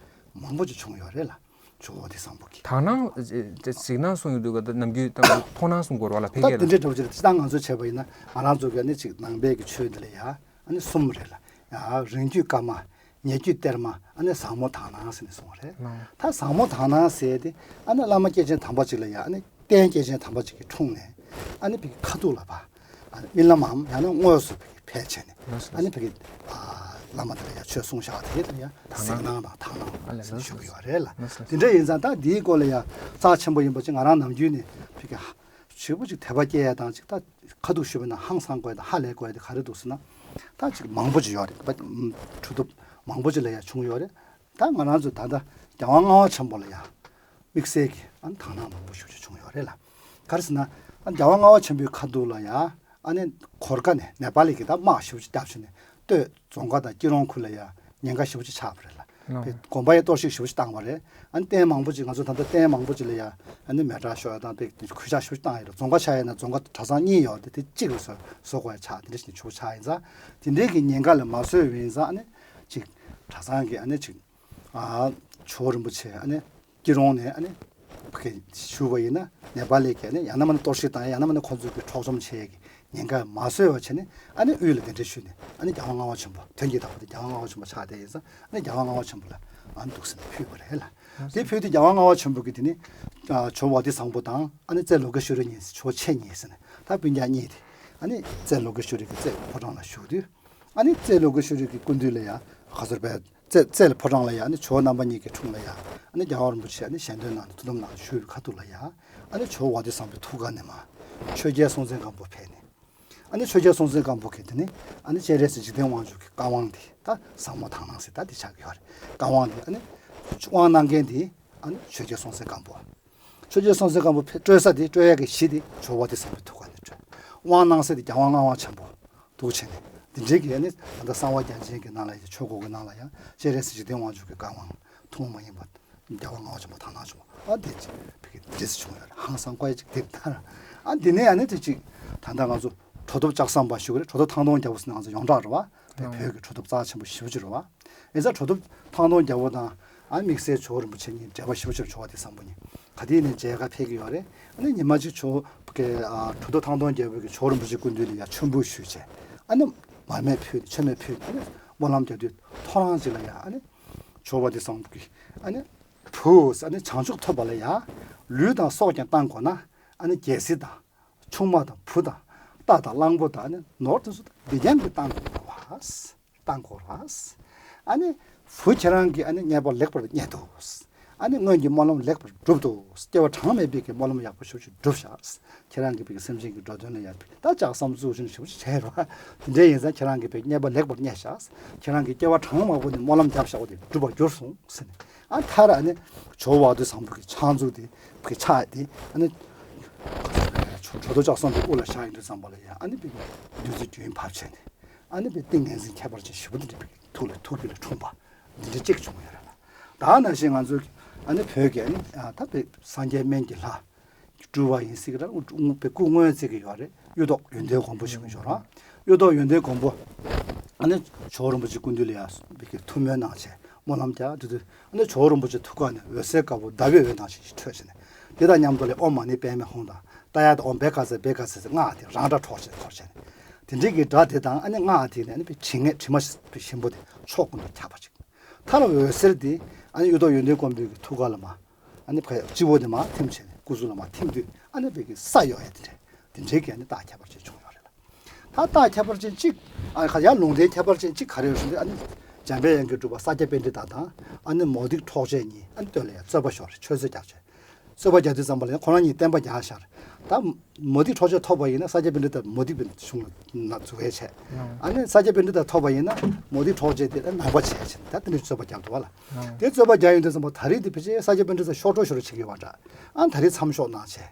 མང་པོ་ཅིག་བྱུང་ཡོད་རེད་ལགས། ཇོ་བོ་དྷི་བཟང་པོ་གི། དག་སྣང་ཨེ་ཨེ་གཟིགས་སྣང་གསུང་ཡོང་དུས་ག་ད་ནམ་རྒྱུན་ད་མཐོང་སྣང་གསུང་དགོས་རེད་པ་ལགས། ད་ཕལ་སྐད་དེ་ལ། འདྲའི་འདྲ་པོ་ཅིག་རེད། སྤྱིར་བཏང་ང་ཚོ་བྱས་པ་ཡིན་ན་ང་རང་ཚོ་གི་ཨ་ནི་ཅིག་ནང་པའི་གི་ཆོས་འདི་ལ་ཡ་ཨ་ནི་གསུམ་རེད་ལགས། ཡ་རིང་བརྒྱུད་བཀའ་མ། ཉེ་བརྒྱུད་གཏེར་མ། ཨ་ནི་ཟབ་མོ་དག་སྣང་ཟེར་ནས་གསུངས་པ་རེད། ལགས། ད་ཟབ་མོ་དག་སྣང་ཟེར་དེ་ཨ་ནི་བླ་མ་སྐྱེས་ཆེན་དམ་པ་ཅིག་ལ་ཡ་ཨ་ནི་རྟེན་སྐྱེས་ཆེན་དམ་པ་ཅིག་གིས་འཁྲུངས་ནས། ཨ་ནི་ཕ་གི་ཁ་ཐུག་ལ་ཕར་ཨ་ནི་རྨི་ལམ་མམ་ཡང་ན་དངོས་སུ་ཕ་གི་ཕེབས་བྱས་ནས། ལགས་སོ། ཨ་ནི་ཕ་གི་ཨ་བླ་མ་དེ་ལ་ཡ་ཆོས་གསུངས་བཞག་པ་དེ་ལ་ཡ་དག་སྣང་གཟིགས་སྣང་དང་དག་སྣང་ཨ་ལས། ཟེར་ནས་ཞུ་གི་ཡོད་རེད་ལགས། ལགས་སོ། དེ་འདྲ་ཡིན་ཙང་ད་འདིའི་སྐོར་ལ་ཡ་རྩ་ཆེན་པོ་ཡིན་པ་ཅིག་ང་རང་ནམ་རྒྱུན་ནས་ཕ་གི་ཞེ་པོ་ཅིག་དད་པ་སྐྱེ་ཡ་དང་ཅིག་ད་ཁ་ཐུག་ཞུས་པ་ན་ཧང་སང་དགོས་དང་ཧ་ལས་དགོས་དེ་ག་རེ་འདུག་ཟེར་ན། ད་ཅིག་མང་པོ་ཅིག་ཡོད་རེད་པ། གྲུབ་ཐོབ་མང་པོ་ཅིག་ལ་ཡ་བྱུང་ཡོད་རེད། ད་ང་རང་ཚོ་ད་ལྟ་རྒྱལ་དབང་ལྔ་པ་ཆེན་པོ་ལ་ཡ་དམིགས་བསལ་གྱི་ཨ་ནི་དག་སྣང་མང་པོ་ཞེ་པོ་ཅིག་བྱུང་ཡོད་རེད་ལགས། ག་རེ་ཟེར་ན། ཨ་རྒྱལ་དབང་ལྔ་པ་ཆེན་པོའི་ཁ་ཐུག་ལ་ཡ་ཨ་ནི་གོར་ཁ་ནས་ནེ་པ་ལི་གི་ད་དམག་ཞེ་པོ་ཅིག་བརྒྱབ་བྱས་ནས་སྟོད་རྫོང་ཁ་དང་སྐྱིད་རོང་ཁུལ་ལ་ཡ་ཉེན་ཁ་ཞེ་པོ་ཅིག་ཆགས་པ་རེད་ལགས། ལགས། དགོན་པ་ཡ་གཏོར་བཤིག་ཞེ་པོ་ཅིག་བཏང་བ་རེད། ཨ་ནི་རྟེན་མང་པོ་ཅིག་ང་ཚོ་ད་ལྟ་རྟེན་མང་པོ་ཅིག་ལ་ཡ་ཨ་ནི་མེ་སྲེག་ཤོར་ཡ་དང་དེ་གུས་ཞབས་ཞེ་པོ་ཅིག་བཏང་ཡ་རེད། རྫོང་ཁ་ཆགས་ཡ་ན་རྫོང་ཁ་གྲྭ་ཚང་གཉིས་ཡོད་དེ་དེ་གཅིག་ལ་བཟོ་བཟོ་དགོས་ཡ་ཆགས། དེ་འདྲ་ཞིག་ནས་ཆུ་ཆགས་ཡིན་ཙང་དེ་འདྲའི་གི་ཉེན་ཁ་ལ་མ་བཟོས་པ་ཡིན་ཙང་། ཨ་ནི་ཅིག་གྲྭ་ཚང་གི་ཨ་ནི་ཅིག་ཨ་ཇོ་བོ་རིན་པོ་ཆེ་ཨ་ནི་སྐྱིད་རོང་ནས་ཨ་ནི་ཕ་གི་ཞུ་བ་ཡིན་ན་ནེ་པ་ལི་གིས་ཨ་ནི་ཡང་ན་མ་ནི་གཏོར་བཤིག་བཏང་ཡ། ཡང་ན་མ་ནི་ཁོ་ཚོ་གི་འཕྲོག་བཅོམ་བྱེད་ཡ་གི་ཉེན་ཁ་མ་བཟོས་པ་བྱས་ནས། ཨ་ནི་དབུས་ལ་གདན་འདྲེན་ཞུས་ནས། ཨ་ནི་རྒྱལ་དབང་ལྔ་པ་ཆེན་པོ་དོན་གྱི་བདག་པོ་དེ་རྒྱལ་དབང་ལྔ་པ་ཆེན་པོ་ཆགས་བསྡད་ཡིན་ཙང་། ཨ་ནི་རྒྱལ་དབང་ལྔ་པ་ཆེན་པོ་ལ་ཨ་ནི་འདུག་ཟེར་ནས་ཕུལ་བ་རེད་ལགས། དེ་ཕུལ་དུས་རྒྱལ་དབང་ལྔ་པ་ཆེན་པོ་གིས་དེ་ནི་ཨ་ཇོ་བོ་དྷི་བཟང་པོ་དང་ཨ་ནི་རྩེ་ལོ་ཀེ་ཤྭ་རི་གཉིས། ཇོ་བོ་མཆེད་གཉིས་ཟེར་ནས་ད་སྤུན་ཀྱག་གཉིས་དེ་ཨ་ནི་རྩེ་ལོ་ཀེ་ཤྭ་རི་གི་རྩེ་ཕོ་བྲང་ལ་བཞུགས་དུས། ཨ་ནི་རྩེ་ལོ་ཀེ་ཤྭ་རི་གི་སྐུ་མདུན་ལ་ཡ་ག་ཚོད་པའི་རྩེ་རྩེ་ལ་ཕོ་བྲང་ལ་ཡ་ཨ་ནི་ཇོ་བོ་རྣམ་པ་གཉིས་ཀྱི་དྲུང་ལ་ཡ་ཨ་ནི་རྒྱལ་བ་རིན་པོ་ཆེ་ཨ་ནི་ཞལ་འདོན་གནང་ནས་ཐུགས་དམ་གནང་ཞུས་པའི་ཁ་ཐུག་ལ་ཡ། ཨ་ནི་ཇོ་བོ་དྷི་བཟང་པོའི་ཐུགས་ཀ་ནས་མར་ཆོས་རྒྱལ་སྲོང་བཙན་སྒམ་པོ་ཕེབས་ནས། ཨ་ནི་ཆོས་རྒྱལ་སྲོང་བཙན་སྒམ་པོ་གི་དེ་ནི་ཨ་ནི་སྤྱན་རས་གཟིགས་འཇིག་རྟེན་དབང་ཕྱུག་གི་བཀའ་དབང་དེ་ད་ཟབ་མོ་དག་སྣང་ཟེར་ད་དེ་ཆགས་ཀྱི་ཡོད་རེད། བཀའ་དབང་དེ་ཨ་ནི་དབང་གནང་མཁན་དེ་ཨ་ནི་ཆོས་རྒྱལ་སྲོང་བཙན་སྒམ་པོ། ཆོས་རྒྱལ་སྲོང་བཙན་སྒམ་པོ་ཕེབས་སྤྲོད་ས་དེ་སྤྲོད་ཡག་གི་གཞི་དེ་ཇོ་བོ་དྷི་སམ་བྷོའི་ཐུགས་ཀ་ནས་སྤྲོད། དབང་གནང་ས་དེ་རྒྱལ་དབང་ལྔ་པ་ཆེན་པོ་འདུག་བྱས་ནས་དེ་འདྲའི་གི་ཨ་ནི་ད་ལྟ་གསང་བ་རྒྱ་ཆེན་གྱི་ནང་ལ་ཡང་ཆོས་སྐོར་གྱི་ནང་ལ་ཡང་སྤྱན་རས་གཟིགས་འཇིག་རྟེན་དབང་ཕྱུག་གི་བཀའ་དབང་ཐུན་མོང་མ་ཡིན་པ་རྒྱལ་བ་ལྔ་པ་ཆེན་པོ་དག་སྣང་བྱུང་བ་ཨ་དེ་ཅི་བི་གི་འདྲིས་བྱུང་ཡོད་རེད། ཧང་སང་བཀའ་ཡིག་ཅིག་དེབ་ལྟར་ཨ་འདི་ནས་ཨ་ནི་དེ་ཅིག་ད་ལྟ་ང་ཚོ་གྲོ་ཐོབ་ལྕགས་ཟམ་པ་ཞུ་གི་རེད། གྲོ་ཐོབ་ཐང་སྟོང་རྒྱལ་པོ་ཟེར་ན་ང་ཚོ་ཡོངས་གྲགས་རེད་བ། བོད་ཀྱི་གྲོ་ཐོབ་རྩ་ཆེན་པོ་ཞེ་པོ་ཅིག་རེད་བ། ཨེ་ཙ་གྲོ་ཐོབ་ཐང་སྟོང་རྒྱལ་པོ་དང་ཨ་དམིགས་བསལ་ཇོ་བོ་རིན་པོ་ཆེ་གཉིས་འབྲེལ་བ་ཞེ་པོ་ཅིག་ཇོ་བོ་དྷི་སམ་བྷོ་གཉིས་ག་དུས་ནས་མཇལ་ཁ་ཕེབས་ཀྱི་ཡོད་རེད། ཨ་ནི་ཉི་མ་གཅིག་ཇོ་བོ་གི་ཨ་གྲོ་ཐོབ་ཐང་སྟོང་རྒྱལ་པོ་གིས་ཇོ་བོ་རིན་པོ་ཆེ་སྐུ་མདུན་ལ་ཡ་མཆོད་འབུལ་ཞུས་བྱས་ཨ་ནི་མར་མེ་ཕུལ་མཆོད་མེ་ཕུལ་ཨ་ནི་སྨོན་ལམ་རྒྱག་དུས་ཐོ་རངས་ཅིག་ལ་ཡ་ཨ་ནི་ཇོ་བོ་དྷི་སམ་བྷོ་གིས་ཨ་ནི་བུ་ཨ་ནི་བྱང་ཆུབ་ཐོབ་པ་ལ་ཡ་ལུས་དང་སྲོག་ཀྱང་བཏང་དགོས་ན་ཨ་ནི་རྒྱལ་སྲིད་དང་། ཆུང་མ་དང་བུ་དང་རྟ་དང་གླང་པོ་དང་ནི་ནོར་དེ་ཚོ་དང་སྡིག་རྒྱང་གིས་བཏང་དགོས་རེད་བ། བཏང་དགོས་རེད་བ། ཨ་ནི་བུ་ཁྱེད་རང་གིས་ཨ་ནི་མཉེས་པ་ལེགས་པར་མཉེས་འདུག་ཨ་ནི་སྔོན་གྱི་སྨོན་ལམ་ལེགས་པར་བསྒྲུབས་འདུག་སྐྱེ་བ་གྲངས་མེད་པའི་གི་སྨོན་ལམ་ཡག་པོ་ཞེ་པོ་ཅིག་བསྒྲུབས་ཤག་ཁྱེད་རང་གིས་བི་གི་སེམས་ཅན་གྱི་འགྲོ་དོན་ལ་ཡག་པའི་ད་ལྕགས་ཟམ་བཙུགས་བཞིན་ཞེ་པོ་ཅིག་བྱས་རེད་བ། དེ་འདྲ་ཡིན་ཙང་ཁྱེད་རང་གིས་བི་མཉེས་པ་ལེགས་པར་མཉེས་ཤག་ཁྱེད་རང་གིས་སྐྱེ་བ་གྲངས་མང་པོ་ནས་སྨོན་ལམ་བརྒྱབ་བཞག་པ་དེ་འགྲུབ་པར་གྱུར་སོང་ཟེར་ནས། ཨ་མཐར་ཨ་ནི་ཇོ་བོ་དྷི་སམ་བྷོ་གི་ཕྱག་མཛུབ་དེ་བི་གི་ཕྱག་དེ་ཨ་ནི་གྲོ་ཐོབ་ལྕགས་ཟམ་པའི་དབུ་ལ་བཞག་ཡོང་དུས་ཙམ་པ་ལ་ཡང་ཨ་ནི་བི་གི་བདུད་རྩི་ལྗོན་ཕབ་བྱས་ནས་ཨ་ནི་བི་ཏིང་ངེ་འཛིན་ཁྱད་པར་ཅན་ཞེ་པོ་དེ་འདྲ་བི་གི་ཐུགས་ལ་ཐུགས་རྒྱུད་ལ་འཁྲུངས་པ་འདི་འདྲ་གཅིག་བྱུང་ཡོད་རེད་ལ། ད་ནང་བཞིན་ང་ཚོའི་ཨ་ནི་བོད་ཀྱི་ཨ་ནི་ད་བི་སངས་རྒྱས་སྨན་གྱི་ལྷ། སྤྲུལ་པ་ཡིན་སྲིད་ཀྱི་རེད། སྐུ་སྐུ་དངོས་བརྩི་གི་ཡོད་རེད། གཡུ་ཐོག་ཡོན་ཏན་མགོན་པོ་ཞིག་ཡོད་རེད། གཡུ་ཐོག་ཡོན་ཏན་མགོན་པོ་ཨ་ནི་ཇོ་བོ་རིན་པོ་ཆེ་སྐུ་མདུན་ལ་ཡ་བི་གི་ཐུགས་སྨོན་གནང་བྱས་སྨོན་ལམ་རྒྱག་དུས་དུས་ཨ་ནི་ཇོ་བོ་རིན་པོ་ཆེ་ཐུགས་ཀ་ནས་འོད་ཟེར་དཀར་པོ་ཟླ་བའི་འོད་ནང་བཞིན་ཞིག་འཕྲོས་བྱས་ནས་དེ་དང་མཉམ་དུ་ལ་ཨོཾ་མ་ཎི་པདྨེ་ཧཱུྃ་དང་ཏདྱ་ཐཱ་ཨོཾ་བྷཻ་ཥ་ཛྱ་བྷཻ་ཥ་ཛྱ་ཟེར་སྔགས་དེ་རང་སྒྲ་འཕྲོག་བྱས་འཁོར་བྱས་ནས་དེ་འདྲའི་གི་སྒྲ་དེ་དང་ཨ་ནི་སྔགས་དེ་ནས་ཨ་ནི་བི་དྲི་ངད་དྲི་མ་ཞིམ་པོ་དེ་ཕྱོགས་ཀུན་ཏུ་ཁྱབ་པ་ཅིག་མཐར་འོད་ཟེར་དེ་ཨ་ནི་གཡུ་ཐོག་ཡོན་ཏན་མགོན་པོའི་གི་ཐུགས་ཀ་ལ་མ། ཨ་ནི་ཕ་སྤྱི་བོ་དེ་མ་ཐིམ་བྱས་ནས་སྐུ་གཟུགས་ལ་མ་ཐིམ་དུས་ཨ་ནི་བི་གི་ས་གཡོ་ཡ་དེ་འདྲ་དེ་འདྲའི་གི་ཨ་ནི་རྟགས་ཁྱད་པར་ཅན་བྱུང་ཡོད་རེད་ལ། ད་རྟགས་ཁྱད་པར་ཅན་གཅིག་ཨ་ཁ་ཡ་ལུང་བསྟན་ཁྱད་པར་ཅན་གཅིག་ག་རེ་ཡོད་ཟེར་དུས་ཨ་ནི་འཇམ་པའི་དབྱངས་ཀྱིས་སྒྲུབ་པ་ས་སྐྱ་པཎྜི་ཏ་དང་ཨ་ནི་མུ་སྟེགས་འཕྲོག་བྱེད་གཉིས་ཨ་ནི་སྟོད་ལ་ཡ་རྩོད་པ་ཤོར་རེད། ཆོས་རྩོད་རྒྱག་བྱས། རྩོད་པ་རྒྱག་དུས་ཙམ་པ་ལ་ཡང་ཁོ་རང་གཉིས་བསྟན་པ་རྒྱག་ཤར། ད་མུ་སྟེགས་འཕྲོག་བྱེད་ཐོབ་པ་ཡིན་ན་ས་སྐྱ་པཎྜི་ཏ་མུ་སྟེགས་པའི་གཞུང་ལ་ན་འཛུགས་ཡས་བྱས། ཨ་ནི་ས་སྐྱ་པཎྜི་ཏ་ཐོབ་པ་ཡིན་ན་མུ་སྟེགས་འཕྲོག་བྱེད་དེ་ལ་ནང་པ་བྱས་བྱས་ད་དེ་འདྲའི་རྩོད་པ་རྒྱག་འདུག་བ་ལ། དེ་རྩོད་པ་རྒྱག་ཡོང་དུས་ཙམ་པ་ད་རེས་དེ་ཕལ་ཆེར་ས་སྐྱ་པཎྜི་ཏ་ཤོར་འགྲོ་ཤོར་འགྲོ་བྱེད་ཀྱི་ཡོད་པ་འདྲ། ཨ་ནི་ད་རེས་མཚམས་ཞོག་གནང་བྱས།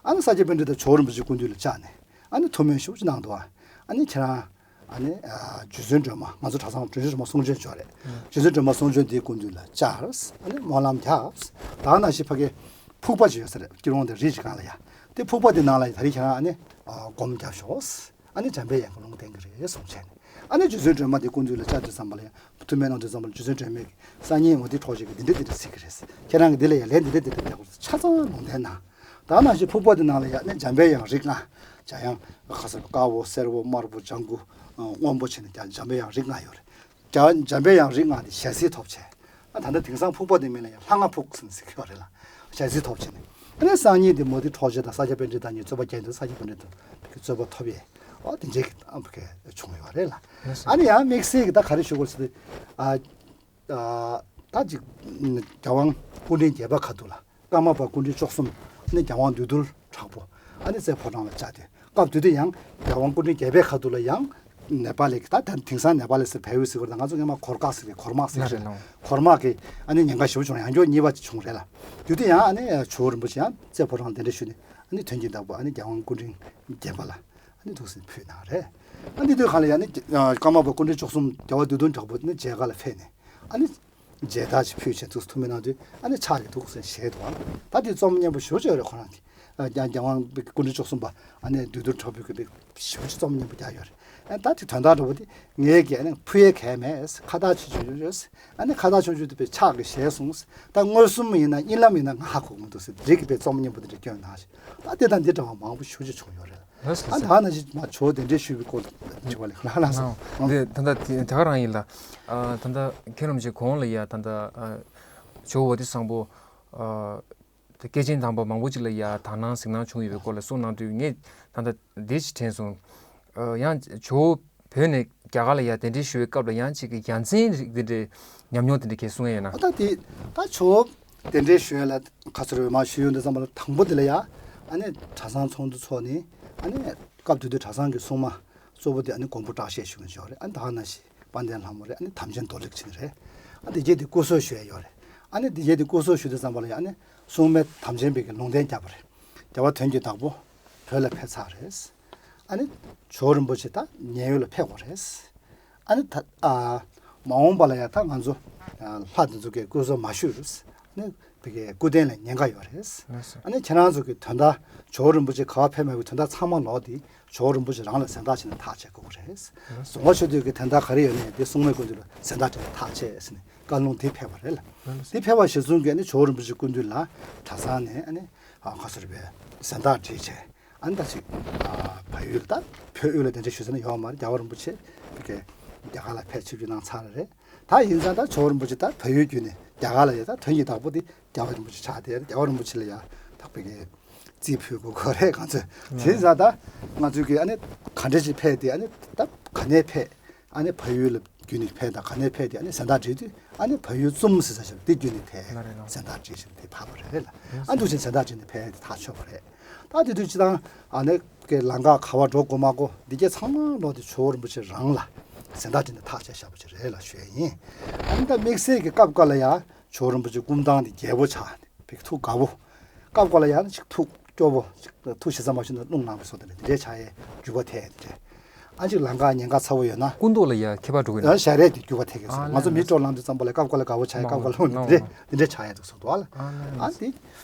ཨ་ནི་ས་སྐྱ་པཎྜི་ཏ་ཇོ་བོ་རིན་པོ་ཆེ་སྐུ་མདུན་ལ་བཅར་ནས་ཨ་ནི་ཐུགས་སྨོན་ཞེ་པོ་ཅིག་གནང་འདུག་བ། ཨ་ནི་ཁྱེད་རང་ཨ་ནི་ཨ་རྗེ་བཙུན་སྒྲོལ་མ་ང་ཚོ་གྲྭ་ཚང་རྗེ་བཙུན་སྒྲོལ་མ་གསུང་ཆོས་ཅིག་ཡོད་རེད། རྗེ་བཙུན་སྒྲོལ་མ་གསུང་ཆོས་དེའི་སྐུ་མདུན་ལ་བཅར། ཨ་ནི་སྨོན་ལམ་རྒྱབ། ད་ནང་བཞིན་ཕ་གི་ཕུག་པ་ཅིག་ཡོད་ས་རེད། སྐྱིད་རོང་དེ་རི་ཅིག་སྒང་ལ་ཡ། དེ་ཕུག་པ་དེ་ནང་ལ་ཡ་ད་རེས་ཁྱེད་རང་ཨ་ནི་ཨ་སྒོམ་རྒྱབ་ཤོག་ཨ་ནི་འཇམ་པའི་དབྱངས་ཀྱིས་ལུང་བསྟན་གྱི་རེད་གསུངས་བྱས་ནས། ཨ་ནི་རྗེ་བཙུན་སྒྲོལ་མ་དེ་སྐུ་མདུན་ལ་བཅར་དུས་ཙམ་པ་ལ་ཡང་ཐུགས་སྨོན་གནང་དུས་ཙམ་པ་ལ་རྗེ་བཙུན་སྒྲོལ་མས་སང་ཉིན་མུ་སྟེགས་འཕྲོག་བྱེད་ཀྱིས་འདི་འདྲ་འདི་འདྲ་ཟེར་གྱི་རེད། ཁྱེད་རང་གིས་འདི་ལ་ཡང་ལན་འདི་འདྲ་འདི་འདྲ་རྒྱག་དགོས། ཆ་ཚང་ལུང་བསྟན་གནང་། ད་ནང་བཞིན་ཕུག་པ་དེ་ནང་ལ་ཡང་ནི་འཇམ་པའི་དབྱངས་རིགས་ལྔ། འཇམ་དབྱངས་ཁ་སར་དཀར་པོ་སེར་པོ་དམར་པོ་ལྗང་གུ་སྔོན་པོ་བྱས་ནས་ཀྱང་འཇམ་པའི་དབྱངས་རིགས་ལྔ་ཡོད་རེད། འཇམ་པའི་དབྱངས་རིགས་ལྔ་དེ་ཞལ་གསེར་ཐོབ་བྱས། ཨ་ད་ལྟ་དེང་སང་ཕུག་པ་དེ་མིང་ལ་ཡང་ལྷ་ལྔ་ཕུག་ཟེར་ནས་ཟེར་གྱི་ཡོད་རེད་ལ། ཞལ་གསེར་ཐོབ་བྱས་ནས། ཨ་ནི་སང་ཉིན་དེ་མུ་སྟེགས་འཕྲོག་བྱེད་དང་ས་སྐྱ་པཎྜི་ཏ་གཉིས་རྩོད་པ་རྒྱག་དུས་ས་སྐྱ་པཎྜི་ཏ་རྩོད་པ་ཐོབ་ཡས། ཨོ་དེ་འདྲའི་གི་ཨ་ཕ་གི་བྱུང་ཡོད་རེད་ལ། ཨ་ནི་ཡང་དམིགས་བསལ་གྱི་ད་ག་རེ་ཞུ་དགོས་ཟེར་དུས། ཨ། ད་ཅིག་རྒྱལ་དབང་སྐུ་ཕྲེང་བརྒྱད་པ་ཁ་ཐུག་ལ་ཀརྨ་པ་སྐུ་ཕྲེང་བཅུ་གསུམ་ནི་རྒྱལ་དབང་བདུད་འདུལ་དྲག་པོ་ཨ་ནི་རྩེ་ཕོ་བྲང་ལ་བཅར་ཏེ་སྐབས་དེ་དུས་ཡང་རྒྱལ་དབང་སྐུ་ཕྲེང་བརྒྱད་པའི་ཁ་ཐུག་ལ་ཡང་ནེ་པ་ལི་གི་ད་ད་དེང་སང་ནེ་པ་ལི་ཟེར་བལ་ཡུལ་ཟེར་དགོས་རེད། ང་ཚོ་སྔོན་མ་གོར་ཁ་ཟེར་གི་གོར་དམག་ཟེར་གི་རེད། གོར་དམག་གི་ཨ་ནི་ཉེན་ཁ་ཞེ་པོ་བྱུང་ཡང་བསྐྱར་གཉིས་པ་ཅིག་བྱུང་རེད་ལ། དེ་དུས་ཡང་ཨ་ནི་ཇོ་བོ་རིན་པོ་ཆེ་ཡང་རྩེ་ཕོ་བྲང་གདན་འདྲེན་ཞུས་ནས་ཨ་ནི་མཐུན་རྐྱེན་བདག་པོ་ཨ་ནི་རྒྱལ་དབང་སྐུ་ཕྲེང་བརྒྱད་པ་ལ། ཨ་ནི་ཐུགས་སེམས་ཕུལ་གནང་རེད། ཨ་ནི་དུས་གང་ལ་ཡང་ནི་ཀརྨ་པ་སྐུ་ཕྲེང་བཅུ་གསུམ་རྒྱལ་བ་བདུད་འདུལ་དྲག་པོ་ནི་མཇལ་ཁ་ལ་ཕེབས་ནས་ཨ་ནི་མཇལ་དར་ཅིག་ཕུལ་བྱས་ཐུགས་སུ་ཐུགས་སྨོན་གནང་དུས་ཨ་ནི་ཕྱག་གི་ཐུགས་སེམས་བཞེས་འདུག་ད་དེ་རྩོམ་སྙན་པོ་ཞེ་པོ་ཅིག་ཡོད་རེད། ཁོ་རང་གི་རྒྱལ་དབང་སྐུ་ཕྲེང་བཅུ་གསུམ་པ་ཨ་ནི་བདུད་འདུལ་དྲག་པོའི་གི་ཞེ་པོ་ཅིག་རྩོམ་སྙན་པོ་རྒྱག་ཡོད་རེད། ཨ་ད་དེ་དོན་དག་འདྲ་པོ་དེ་ངས་ཀྱི་ཨ་ནི་ཕུལ་ཡས་གལ་མེད། ཁ་བཏགས་ཅིག་བྱུང་བྱུང་ཡོད། ཨ་ནི་ཁ་བཏགས་ཆུང་ཆུང་དེ་པའི་ཕྱག་གིས་བཞེས་སོང་། ད་མངོན་སུམ་ཡིན་ན་གཉིད་ལམ་ཡིན་ན་ང་ཧ་གོ་གི་མི་འདུག་ཟེར་རིགས་ཀྱི་པའི་རྩོམ་སྙན་པོ་དེ་འདྲ་བསྐྱོན་གནང་ཞིང་ད་དེ་དང་འདི་འདྲ་བ་མང་པོ་ཞེ་པོ་ཅིག་བྱུང་ཡོད་རེད། ལགས་སོ། ཨ་ད་ནང་བཞིན་མ་ཇོ་བོ་གདན་འདྲེན་ཞུས་པའི་སྐོར་དྲི་བ་ལས་ལ་ལགས་སོ། འདི་ད་ལྟ་དེ་ད་ག་རང་ཡིན་ལ། ཨ་ད་ལྟ་མཁན་རིན་པོ་ཆེ་གོང་ལ་ཡ་ད་ལྟ་ཨ་ཇོ་བོ་དྷི་སམ་བྷོ་ཨ་དེ་སྐྱེས་ཆེན་དམ་པ་མང་པོ་ཅིག་ལ་ཡ་དག་སྣང་གཟིགས་སྣང་བྱུང་ཡོད་པའི་སྐོར་ལ་གསུངས་གནང་དུས་ངས་ད་ལྟ་འདི་ཞིག་དྲན་སོང་། ཨ་ཡང་ཇོ་བོ་བོད་ནས་རྒྱ་གར་ལ་ཡ་གདན་འདྲེན་ཞུ་བའི་སྐབས་ལ་ཡང་ཅིག་གི་རྒྱལ་མཚན་རིགས་འདི་འདྲའི་ཉམས་མྱོང་དེ་འདྲ་གས་གསུང་ཡས་ཡོད་ན། ཨ་ད་དེ་ད་ཇོ་བོ་གདན་འདྲེན་ཞུ་ཡས་ལ་ཁ་ཚུར་འོས་མ་ཞུ་ཡོང་དུས་ཙམ་པ་ལ་དང་པོ་དེ་ལ་ཡ་ཨ་ནི་གྲྭ་ཚང་ཚོགས་འདུ་ཚོགས་ནས་ཨ་ནི་ སྐབས་དེ་དུས་གྲྭ་ཚང་གི་སྲུང་མ་གཙོ་བོ་དེ་ཨ་ནི་མགོན་པོ་བཀྲ་ཤིས་ཞུ་མཁན་ཅིག་ཡོད་རེད། ཨ་ནི་ད་ག་ནང་བཞིན་དཔལ་ལྡན་ལྷ་མོ་རེད། ཨ་ནི་དམ་ཅན་རྡོར་གླིང་ཅིག་རེད། ཨ་ནི་དེ་རྗེས་དེ་སྐུ་གསོལ་ཞུ་ཡས་ཡོད་རེད། ཨ་ནི་དེ་རྗེས་དེ་སྐུ་གསོལ་ཞུ་དུས་ཙམ་པ་ལ་ཡང་ཨ་ནི་སྲུང་མས་དམ་ཅན་པའི་གི་ལུང་བསྟན་བརྒྱབ་པ་རེད། རྒྱལ་བ་དོན་གྱི་བདག་པོ་བོད་ལ་ཕེབས་ཚར་རེད། ཨ་ནི་ཇོ་བོ་རིན་པོ་ཆེ་ད་མཉན་ཡོད་ལ་ཕེབས་དགོས་རེད། ཨ་ནི་ད་ཨ་མ་འོངས་པ་ལ་ཡང་ད་ང་ཚོ་ཨ་ལྷ་འདི་ཚོ་གི་སྐུ་གསོལ་མ་ཞུས་རུང་ཨ་ནི་བི་གའི་སྐུ་རྟེན་ལ་ཉེན་ཁ་ཡོད་རེད། ལགས་སོ། ཨ་ནི་ཁྱེད་རང་ཚོ་གི་དོན་དག་ཇོ་བོ་རིན་པོ་ཆེ་ག་པར་ཕེབས་མེད་པའི་དོན་དག་ཚང་མ་ལོག་དེ་ཇོ་བོ་རིན་པོ་ཆེ་རང་ལ་གཟེངས་རྟགས་བྱས་ནས་ཐག་བཅད་དགོས་ཀྱི་རེད། ལགས་སོ། རྫོང་དཀར་ཆོས་སྡེ་གི་དོན་དག་ག་རེ་ཡོད་ནའི་དེ་སྲུང་མའི་སྐུ་མདུན་ལ་གཟེངས་རྟགས་བྱས་ནས་ཐག་བཅད་ཟེར་ནས་བཀའ་ལུང་དེ་ཕེབས་པ་རེད་ལ། ལགས་སོ། དེ་ཕེབས་པ་གཞིར་བཟུང་གིས་ཨ་ནི་ཇོ་བོ་རིན་པོ་ཆེ་སྐུ་མདུན་ལ་གྲྭ་ཚང་ནས་ཨ་ནི་ཨ་ག་ཟེར་བའི་གཟེངས་རྟགས་བྲིས་བྱས། ཨ་ནི་ད་ཅིག་ཨ་བལ་ཡུལ་ད་བོད་ཡུལ་ལ་གདན་འདྲེན་ཞུ་ས་ནི་ཡོད་མ་རེད། རྒྱལ་བ་རིན་པོ་ཆེ་བི་གའི་རྒྱ་གར་ལ་ཕེབས་ཆིབས་བསྒྱུར་གནང་ཚར་རེད། ད་ཡིན་ཙང་ད་ཇོ་བོ་རིན་པོ་ཆེ་ད་བལ་ཡུལ་བརྒྱུད་ནས་རྒྱ་གར་ལ་ཡ་ད་དོན་གྱི་བདག་པོ་དེ་རྒྱལ་བ་རིན་པོ་ཆེ་ཆགས་དེ། རྒྱལ་བ་རིན་པོ་ཆེ་ལ་ཡ་ད་བི་གའི་རྩིས་ཕུལ་དགོས་ཀྱི་རེད་གང་ཚོད། དེ་ཡིན་ཙང་ད་ང་ཚོས་ཀྱི་ཨ་ནི་ག་འདྲ་ཞིག་ཕེབས་དེ་ཨ་ནི་ད་ག་ནས་ཕེབས། ཨ་ནི་བལ་ཡུལ་ལ་བརྒྱུད་ནས་ཕེབས་དང་ག་ནས་ཕེབས་དེ་ཨ་ནི་གཟེངས་རྟགས་བྲིས་དུས་ཨ་ནི་བལ་ཡུལ་ཙུམ་ཟེར་ས་ཞིག་དེ་བརྒྱུད་ནས་ཕེབས། ལགས་རེད་ལགས། གཟེངས་རྟགས་བྲིས་ཤིང་དེ་ཕབ་པ་རེད་ལ། ཨ་འདུག་ཅིང་གཟེངས་རྟགས་བྲིས་ནས་ཕེབས་དེ་ཐག་ཆོད་པ་རེད། ད་དེ་དུས་སྤྱི་བཏང་ཨ་ནི་གི་ལམ་ཁ་ག་པར་འགྲོ་དགོས་མ་དགོས་འདི་གྱད་ཚང་མ་ལོག་དེ་ཇོ་བོ་རིན་པོ་ཆེ་རང་ལ་གཟེངས་རྟགས་བྲིས་ནས་ཐག་བཅད་བཞག་པ་ཅིག་རེད་ལ་ཞུ་ཡས་ཡིན། ཨ་ནི་ད་དམིགས་བསལ་གྱི་སྐབས་འགའ་ལ་ཡ་ཇོ་བོ་རིན་པོ་ཆེ་སྐུ་མདུན་དེ་རྒྱལ་པོ་ཆགས་ནས་བི་གའི་ཐུགས་དགའ་པོ། སྐབས་འགའ་ལ་ཡང་ཅིག་ཐུགས་སྐྱོ་པོ་ཅིག་ཐུགས་ཞེ་ས་མ་ཞུ་ན་རླུང་ལངས་པའི་བཟོ་དེ་འདྲ་དེ་འདྲའི་ཆགས་ཡས་འགྱུར་བ་ཐེབས་དེ་འདྲ། ཨ་ཅིག་ལམ་ཁ་ཉེན་ཁ་ཚ་པོ་ཡོད་ན། སྐུ་མདོག་ལ་ཡ་ཁྱད་པར་འགྲོ་གི་ཡང་ན་ཞལ་རས་དེ་འགྱུར་བ་ཐེབས་ཀྱི་སོང་། ཨ་ང་ཚོ་ལགས་མི་སྤྲོ་ལམ་དུ་ཙམ་པ་ལ་སྐབས་འགའ་ལ་དགའ་པོ་ཆགས་ཡས། སྐབས་འགའ་ལ་འོ་དེ་འདྲ་དེ་འདྲ་ཆགས་ཡས་འདུག་སོང་འདུག་ཨ་ལ། ཨ་ལགས།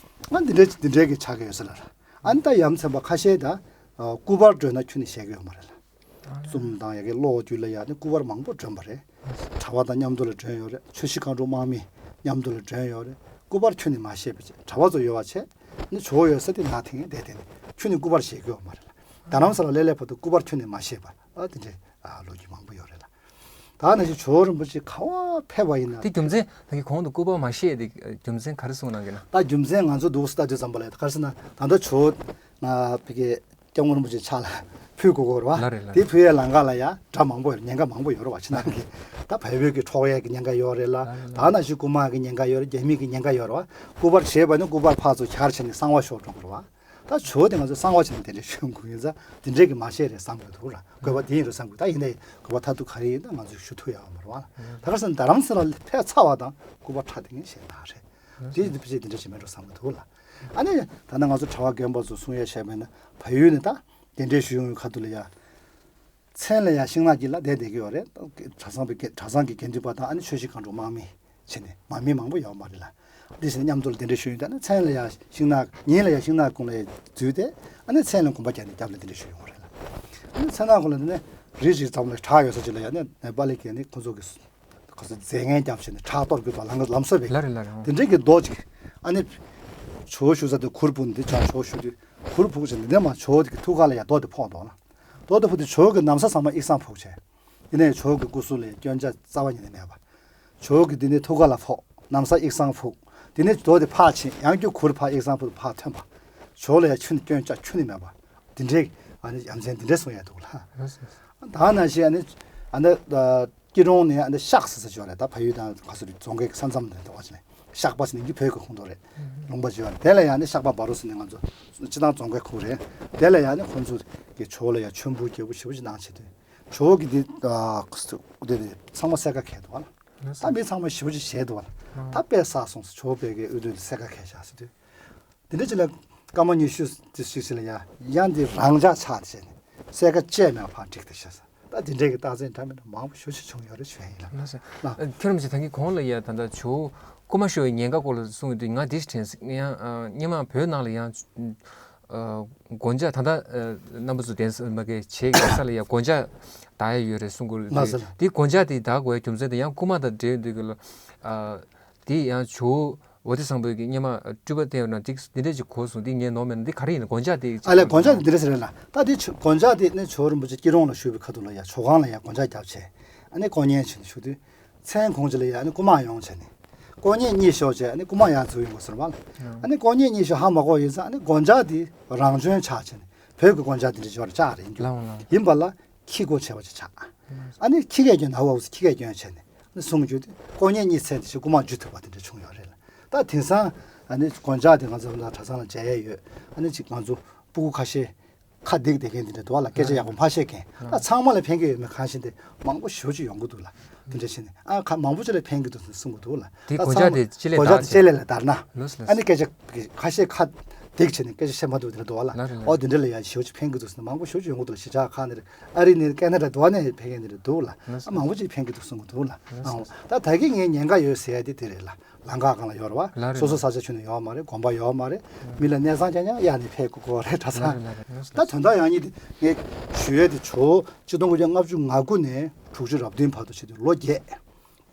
ཨ་དེ་ང་འདི་འདྲ་འདི་འདྲའི་གི་ཆགས་ཀྱི་ཡོད་ས་ལ་ར། ཨ་ནི་ད་ཡ་མཚན་པ་ཁ་ཤས་ད་སྐུ་པར་སྒྲོན་ན་ཁྱོན་ནས་བཞེས་ཀྱི་ཡོད་མ་རེད་ལ། ཙུམ་དང་ཡ་གི་གློག་བརྒྱུད་ལ་ཡ་ནི་སྐུ་པར་མང་པོ་སྒྲོན་པ་རེད། གྲྭ་པ་དང་མཉམ་དུ་ལ་སྒྲོན་ཡོད་རེད། ཆུ་བཞི་སྒང་དྲུག་དམག་མི་མཉམ་དུ་ལ་སྒྲོན་ཡོད་རེད། སྐུ་པར་ཁྱོན་ནས་མ་བཞེས་པ་བྱས་གྲྭ་པ་ཚོ་ཡོད་པ་བྱས་ནི་ཇོ་བོ་ཡོད་ས་དེ་ནང་དེང་བསྡད་དེ་ནི་ཁྱོན་ནས་སྐུ་པར་བཞེས་ཀྱི་ཡོད་མ་རེད་ལ། ད་རང་ས་ལ་ལས་ལས་བར་དུ་སྐུ་པར་ཁྱོན་ནས་མ་བཞེས་པ་ཨ་དེ་འདྲའི་ཨ་ལོ་རྒྱུས་མང་པོ་ཡོད་རེད་ལ། ད་ནང་བཞིན་ཇོ་བོ་རིན་པོ་ཆེ་ག་པར་ཕེབས་པ་ཡིན་ན། དེ་རྒྱུ་མཚན་ད་གི་གོང་དུ་སྐུ་པར་མ་བཞེས་དེ་རྒྱུ་མཚན་ག་རེ་གསུངས་གནང་གི་ན། ད་རྒྱུ་མཚན་ང་ཚོ་འདུག་སེ་ལྟ་དུས་ཙམ་པ་ལ་ག་རེ་ཟེར་ན་ད་ལྟ་ཇོ་བོ་ང་བི་གའི་སྐྱབས་མགོན་རིན་པོ་ཆེ་ཕྱག་ལ་ཕུལ་དགོས་ཀྱི་རེད་བ། ལགས་རེད་ལགས་རེད། དེ་ཕུལ་ཡས་ལམ་ཁ་ལ་ཡ་དགྲ་མང་པོ་ཡོད། ཉེན་ཁ་མང་པོ་ཡོད་རེད་བ། ཕྱི་ནང་གི་ད་བལ་པོའི་གི་འཕྲོག་ཡས་ཀྱི་ཉེན་ཁ་ཡོད་རེད་ལ། ལགས་རེད་ལགས། ད་ནང་བཞིན་རྐུན་མ་གི་ཉེན་ཁ་ཡོད་རེད། རྒྱ་མི་གི་ཉེན་ཁ་ཡོད་རེད་བ། སྐུ་པར་བཞེས་པ་ནི་སྐུ་པར་ཕར་ཚུར་གྱར་བྱས་ནས་གསང་བ་ཤོར་འགྲོ་གི་རེད་བ། ད་ཇོ་བོ་དེ་ང་ཚོས་གསང་བ་བྱས་ནས་དེ་འདྲའི་ཞུ་དགོས་ཡིན་ཙང་དེ་འདྲའི་གི་མ་བཤད་རེད་བསམ་གི་འདུག་ར། དགོས་པ་དེ་ཡིན་རེད་བསམ་གི། ད་ཡིན་ནའི་དགོས་པ་མཐར་ཐུག་ག་རེ་ཡིན་ད་ང་ཚོས་ཞུ་ཐུབ་ཡག་མ་རེད་བ། ད་ག་རེ་ཟེར་ན་རྡ་རམ་ས་ལ་ཕེབས་ཚར་བ་དང་སྐུ་པར་ཕྲ་དེ་ངས་བཤད་ན་རེད། དེ་ཡིན་དུས་ཕལ་ཆེར་དེ་འདྲ་ཞིག་མེད་འགྲོ་བསམ་གི་འདུག་ལ། ཨ་ནི་ད་ནི་ང་ཚོ་གྲྭ་པ་རྒན་པ་ཚོ་གསུང་ཡ་བཤད་པ་ཡིན་ན་བལ་ཡུལ་ནས་ད་གདན་འདྲེན་ཞུ་ཡོང་བའི་ཁ་ཐུག་ལ་ཡ། མཚན་ལ་ཡང་ཤིང་ནགས་དཀྱིལ་ལ་བསྡད་བསྡད་ཀྱི་ཡོད་རེད། གྲྭ་ཚང་པའི་གྲྭ་ཚང་གི་དགེ་འདུན་པ་དང་ཨ་ནི་ཆུ་བཞི་སྒང་དྲུག་དམག་མི་བྱས་ནས་མ་མི་མང་པོ་ཡོད་མ་རེད་ལ། འདི་བྱས་ནས་མཉམ་དུ་ལ་གདན་འདྲེན་ཞུ་ཡོང་དུས་ཨ་ནི་མཚན་ལ་ཡང་ཤིང་ནགས་ཉིན་ལ་ཡང་ཤིང་ནགས་ཀུན་ལ་ཡང་འཛུལ་ཏེ་ཨ་ནི་མཚན་ལ་གོམ་པ་རྒྱག་ནས་རྒྱབ་ལ་གདན་འདྲེན་ཞུ་ཡོང་བ་རེད་ལ། ཨ་ནི་མཚན་ནགས་ཀུན་ལ་ནི་རི་ཞིག་ཙམ་ལ་བྲག་ཡོད་ས་ཅིག་ལ་ཡང་ནི་ནེ་པ་ལི་གི་ནི་ཁོ་ཚོ་གི་ཁོ་ཚོ་རྫས་ངན་རྒྱབ་བྱས་ནས་བྲག་གཏོར་དགོས་པ་ལམ་ལམ་སྲོལ་བས། ལ་རེད་ལ་རེད། དེ་འདྲའི་གི་རྡོ་ཅིག་ཨ་ནི་ཇོ་བོ་བཞུགས་ས་དེ་གུར་ཕུབ་ནས་དེ་ཇོ་བོ་བཞུགས་དུས་གུར་ཕུབ་བྱས་ནས་འདི་མ་ཇོ་བོ་དེ་གི་ཐུགས་ཀ་ལ་ཡང་རྡོ་དེ་ཕོག་འདུག་ལ། རྡོ་དེ་ཕོག་དུས་ཇོ་བོ་གི་ན་བཟའ་ཚང་མ་ཡིག་ཚང་ཕུབ་བྱས། ཡིན་ནའི་ཇོ་བོ་གི་སྐུ་གཟུགས་ལ་སྐྱོན་ཆ་རྩ་བ་ཉིད་ནས་མེད་པ། ཇོ་བོ་གི་དེ་ནས་ཐུགས་ཀ་ལ་ཕོག་ན་བཟའ་ཡིག་ཚང་ཕུབ། དེ་ནས་རྡོ་དེ་ཕར་ཕྱིན་ཡང་བསྐྱར་གུར་ཕར་ཡིག་ཚང་ཕུབ་ཕར་ཐོན་པ། ཇོ་བོ་ལ་ཡང་ཁྱོན་སྐྱོན་ཆ་ཁྱོན་ནས་མེད་པ། དེ་འདྲའི་ཨ་ནི་ཡ་མཚན་དེ་འདྲ་གསུང་ཡ་འདུག་ལ། ད་ནང་བཞིན་ཨ་ནི་ཨ་ནི་སྐྱིད་གྲོང་ནས་ཨ་ནི་ཤག་ཟེར་ས་ཅིག་ཡོད་རེད། ད་བལ་ཡུལ་དང་ག་ཚོད་རེད་རྫོང་ཁའི་ས་མཚམས་ནས་འདུག་བ་ཅིག་ནས་ཤག་པ་ཟེར་ནས་འདི་བོད་ཀྱི་ཁོངས་གཏོགས་རེད། ལུང་པ་ཅིག་ཡོད་རེད། དེ་ལ་ཡང་ནི་ཤག་པ་བ་རུ་ཟེར་ནས་ང་ཚོ་སྤྱི་བཏང་རྫོང་ཁའི་ཁོངས་རེད། དེ་ལ་ཡང་ནི་ཁོང་ཚོ་གི་ཇོ་བོ་ལ་ཡང་མཆོད་འབུལ་རྒྱས་པོ་ཞེ་པོ་ཅིག་གནང་བྱས་དུས་ཇོ་བོ་གི་འདི་འདི་ཚང་མ་གསལ་ཁ་ཁེལ་འདུག་བ་ལ། ད་མི་ཚང་མ་ཞེ་པོ་ཅིག་ཞེད་འདུག་བ་ལ། ད་དཔེ་བསགས་སོང་ཟེར་ཇོ་བོ་པའི་གི་འོས་བསྡུ་ལ་གསལ་ཁ་ཁེལ་བཞག་ཟེར་དུས། དེ་འདྲ་ཅིག་ལ་སྐར་མ་ཉི་ཤུ་དེ་ཞིག་ཅིག་ལ་ཡ་ཡང་འདི་རང་འཇགས་ཆགས་བྱས་ནས་གསལ་ཁ་བཅད་མེད་པར་འགྲིག་ཏེ་བཞག་ས། ད་དེ་འདྲའི་གི་རྟགས་མཚན་འདྲ་མི་འདྲ་མང་པོ་ཞེ་པོ་ཅིག་བྱུང་ཡོད་རེད་ཞུ་ཡ་ཡིན་ལགས། ལགས་སོ། ལགས། ཨ་ཁྱོད་རང་ཚོ་ད་གིན་གོང་ལ་ཡ་ད་ལྟ་ཇོ་བོ་སྐུ་མ་ཤོར་བའི་ཉེན་ཁ་སྐོར་ལ་གསུངས་ཡོད་དུས་ང་འདི་ཞིག་དྲན་སོང་། ཡང་ཨ་སྔོན་མ་བོད་ནང་ལ་ཡང་ཨ་སྒོ་ལྕགས་ད་ལྟ་ཨ་རྣམ་པ་ཚོ་གདན་ས་མ་གི་བྱེས་ཀྱི་གདན་ས་ལ་ཡང་སྒོ་ལྕགས་བརྡར་ཡ་ཡོད་རེད་གསུང་གི་རེད། ལགས་སོ། དེ་སྒོ་ལྕགས་དེ་བརྡར་དགོས་ཡ་རྒྱུ་མཚན་དེ་ཡང་རྐུན་མ་དང་འབྲེལ་ཡོད་འདུག་གི་ལ། ཨ་དེ་ཡང་ཇོ་བོ་འོ་དེ་བཟང་པོའི་གི་སྔོན་མ་སྤྲུལ་པ་བསྟན་ཡོད་ན་འདི་འདི་འདྲས་ཅིག་གོ་སོང་། འདི་ངས་ནོར་མེད་ན་འདི་ག་རེ་ཡིན་ན་སྒོ་ལྕགས་དེ། ཨ་ལས་སྒོ་ལྕགས་དེ་འདི་རེད་ཟེར་རེད་ལ། ད་དེ་ཆུ་སྒོ་ལྕགས་དེ་ནི་ཇོ་བོ་རིན་པོ་ཆེ་སྐྱིད་གྲོང་ལ་བཞུགས་པའི་ཁ་ཐུག་ལ་ཡ་ཇོ་ཁང་ལ་ཡ་སྒོ་ལྕགས་བརྒྱབ་བྱས། ཨ་ནི་དཀོན་གཉེར་བྱས་ནས་བཞུགས་དུས་མཚན་གུང་ཅིག་ལ་ཡ་ཨ་ནི་རྐུན་མ་ཡོང་བྱས་ནས་དཀོན་གཉེར་གཉིད་ཤོར་བྱས་ཨ་ནི་རྐུན་མ་ཡར་འཛུལ་ཡོང་དགོས་ཟེར་བ་ལ། ཨ་ནི་དཀོན་གཉེར་གཉིད་ཤོར་ཧ་མ་གོ་ཡིན་ཙང་ཨ་ནི་སྒོ་ལྕགས་དེ་རང་བྱོན་ཆགས་བྱས་ནས་བོད་ཀྱི་སྒོ་ལྕགས་དེ་འདྲ་ཅིག་ཡོད་རེད་ལྕགས་རེད་རྒྱུ། ལགས་འོང་ལགས། ཡིན་པ་ལ། ཁྱི་སྒོ་ཕྱེ་བ་ཅིག་ཆགས། ཨ་ནི་ཁྱི་སྐད་སྐྱོན་ན་འུ་འུ་ཁྱི་སྐད་སྐྱོན་བྱས་ནས་ཨ་ནི་སྲུང་རྒྱུ་དེ་དཀོན་གཉེར་གཉིད་ཚད་དེ་ཞིག་རྐུན་མ་འཇུ་ཐུབ་པ་དེ་འདྲ་བྱུང་ཡོད་རེད་ལ། ད་དེང་སང་ཨ་ནི་སྒོ་ལྕགས་དེ་ང་ཚོ་ད་གྲྭ་ཚང་ལ་མཇལ་ཡས་ཡོད། ཨ་ནི་ཅིག་ང་ཚོ་སྤུ་གུ་ཁ་ཤས་ཁ་ ཁ་བརྡེག་བསྡད་མཁན་དེ་འདྲ་འདུག་བ་ལ། སྐད་ཆ་ཡག་པོ་མ་བཤད་མཁན། ད་ཚང་མ་ལ་ཕན་གྱི་ཡོད་མེད་གང་ཤེས་ཏེ། མང་པོ་ཞེ་པོ་ཅིག་ཡོང་གི་འདུག་ལ། དེ་འདྲ་བྱས་ནས་ཨ་ཁ་མང་པོ་ཅིག་ལ་ཕན་གྱི་འདུག་གསུང་གི་འདུག་ལ། དེ་ད་གོད་ཆག་ཚང་མ་དེ་ལྕེ་ལས་གོད་ཆག་དེ་ལྕེ་ལས་ལ་བརྡར་ན། ལགས་སོ། ལགས་ཨ་ནི་སོ། སྐད་ཆ་ཁ་ཤས་ཁ་བརྡེག་བྱས་ནས་སྐད་ཆ་བཤད་མ་ཐུབ་དེ་འདྲ་འདུག་བ་ལ། ལགས་རེད། ཨོ་དེ་འདྲ་ལ་ཡ་ཞེ་པོ་ཅིག་ཕན་གྱི་འདུག་ཟེར་ནས་མང་པོ་ཞེ་པོ་ཅིག་ཡོང་གི་འདུག་ལ། གཞིས་ཆགས་ཁག་ནས་རེད། ཨ་རི་ནས་ཀེ་ན་ཌ་འདྲ་བ་ནས་ཕེབས་མཁན་དེ་འདྲ་འདུག་ལ། ལགས་ཨ་སོ། མང་པོ་ཅིག་ཕན་གྱི་འདུག་གསུང་གི་འདུག་ལ། ལགས་སོ། ཨ་ད་ད་གིན་ངས་ཉེན་ཁ་ཡོད་ཟེར་ཡ་དེ་དེ་རེད་ལ། ལམ་ཁ་སྒང་ལ་ཡོད་རེད་བ། ལགས་རེད། སོ་སོ་ས་ཆ་ཁྱོན་ནས་ཡོད་མ་རེད། དགོན་པ་ཡོད་མ་རེད། ལགས་རེད། མི་ལ་གནས་ཚང་རྐྱང་རྐྱང་གཡར་ནས་ཕེབས་དགོས་རེད་གྲྭ་ཚང་། ལགས་རེད། ལགས་རེད། ལགས་སོ། ད་དོན་དག་ཡང་སྙིང་དེ་ངས་ཞུ་ཡས་དེ་ཇོ་བོ་ཆིག་སྟོང་དགུ་བརྒྱ་ལྔ་བཅུ་ང་དགུ་ནས་དྲུག་ཅུ་རབ་བདུན་བར་དུ་བྱས་ཏེ་ལོ་བརྒྱད།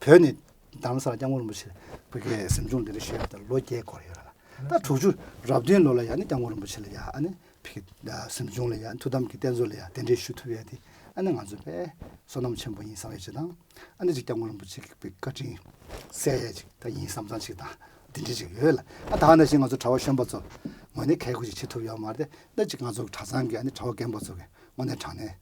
བོད་ནས་རྡ་རམ་ས་ལ་སྐྱབས་མགོན་རིན་པོ་ཆེ་བོད་ཀྱི་གཟིམ་ཆུང་ལ་གདན་འདྲེན་ཞུས་པ་དེ་ལོ་བརྒྱད་འགོར་ཡོད་རེད་ལ། ད་དྲུག་ཅུ་རབ་བདུན་ལོ་ལ་ཡ་ནི་སྐྱབས་མགོན་རིན་པོ་ཆེ་ལ་ཡ་ཨ་ནི་ཕ་གི་གཟིམ་ཆུང་ལ་ཡ་ཐུགས་དམ་གྱི་རྟེན་གཙོ་ལ་ཡ་གདན་འདྲེན་ཞུ་ཐུབ་ཡ་དེ་ཨ་ནི་ང་ཚོ་དཔེ་བསོད་ནམས་ཆེན་པོ་ཡིན་བསམ་ཡ་ཅིག་དང་། ཨ་ནི་ཅིག་སྐྱབས་མགོན་རིན་པོ་ཆེ་གི་བཀའ་དྲིན་གསལ་ཡས་ཅིག་ད་ཡིན་བསམ་བསམ་ཅིག་དང་འདི་འདྲ་ཅིག་ཡོད་ལ། ཨ་ད་ནང་བཞིན་ང་ཚོ་གྲྭ་པ་གཞོན་པ་ཚོ་ངོས་ནས་གལ་དགོས་ཅིག་བྱེད་ཐུབ་ཡོད་མ་རེད་དེ། ད་ཅིག་ང་ཚོ་གྲྭ་ཚང་གི་ཨ་ནི་གྲྭ་པ་རྒན་པ་ཚོ་གི་དངོས་གནས་དྲང་གནས་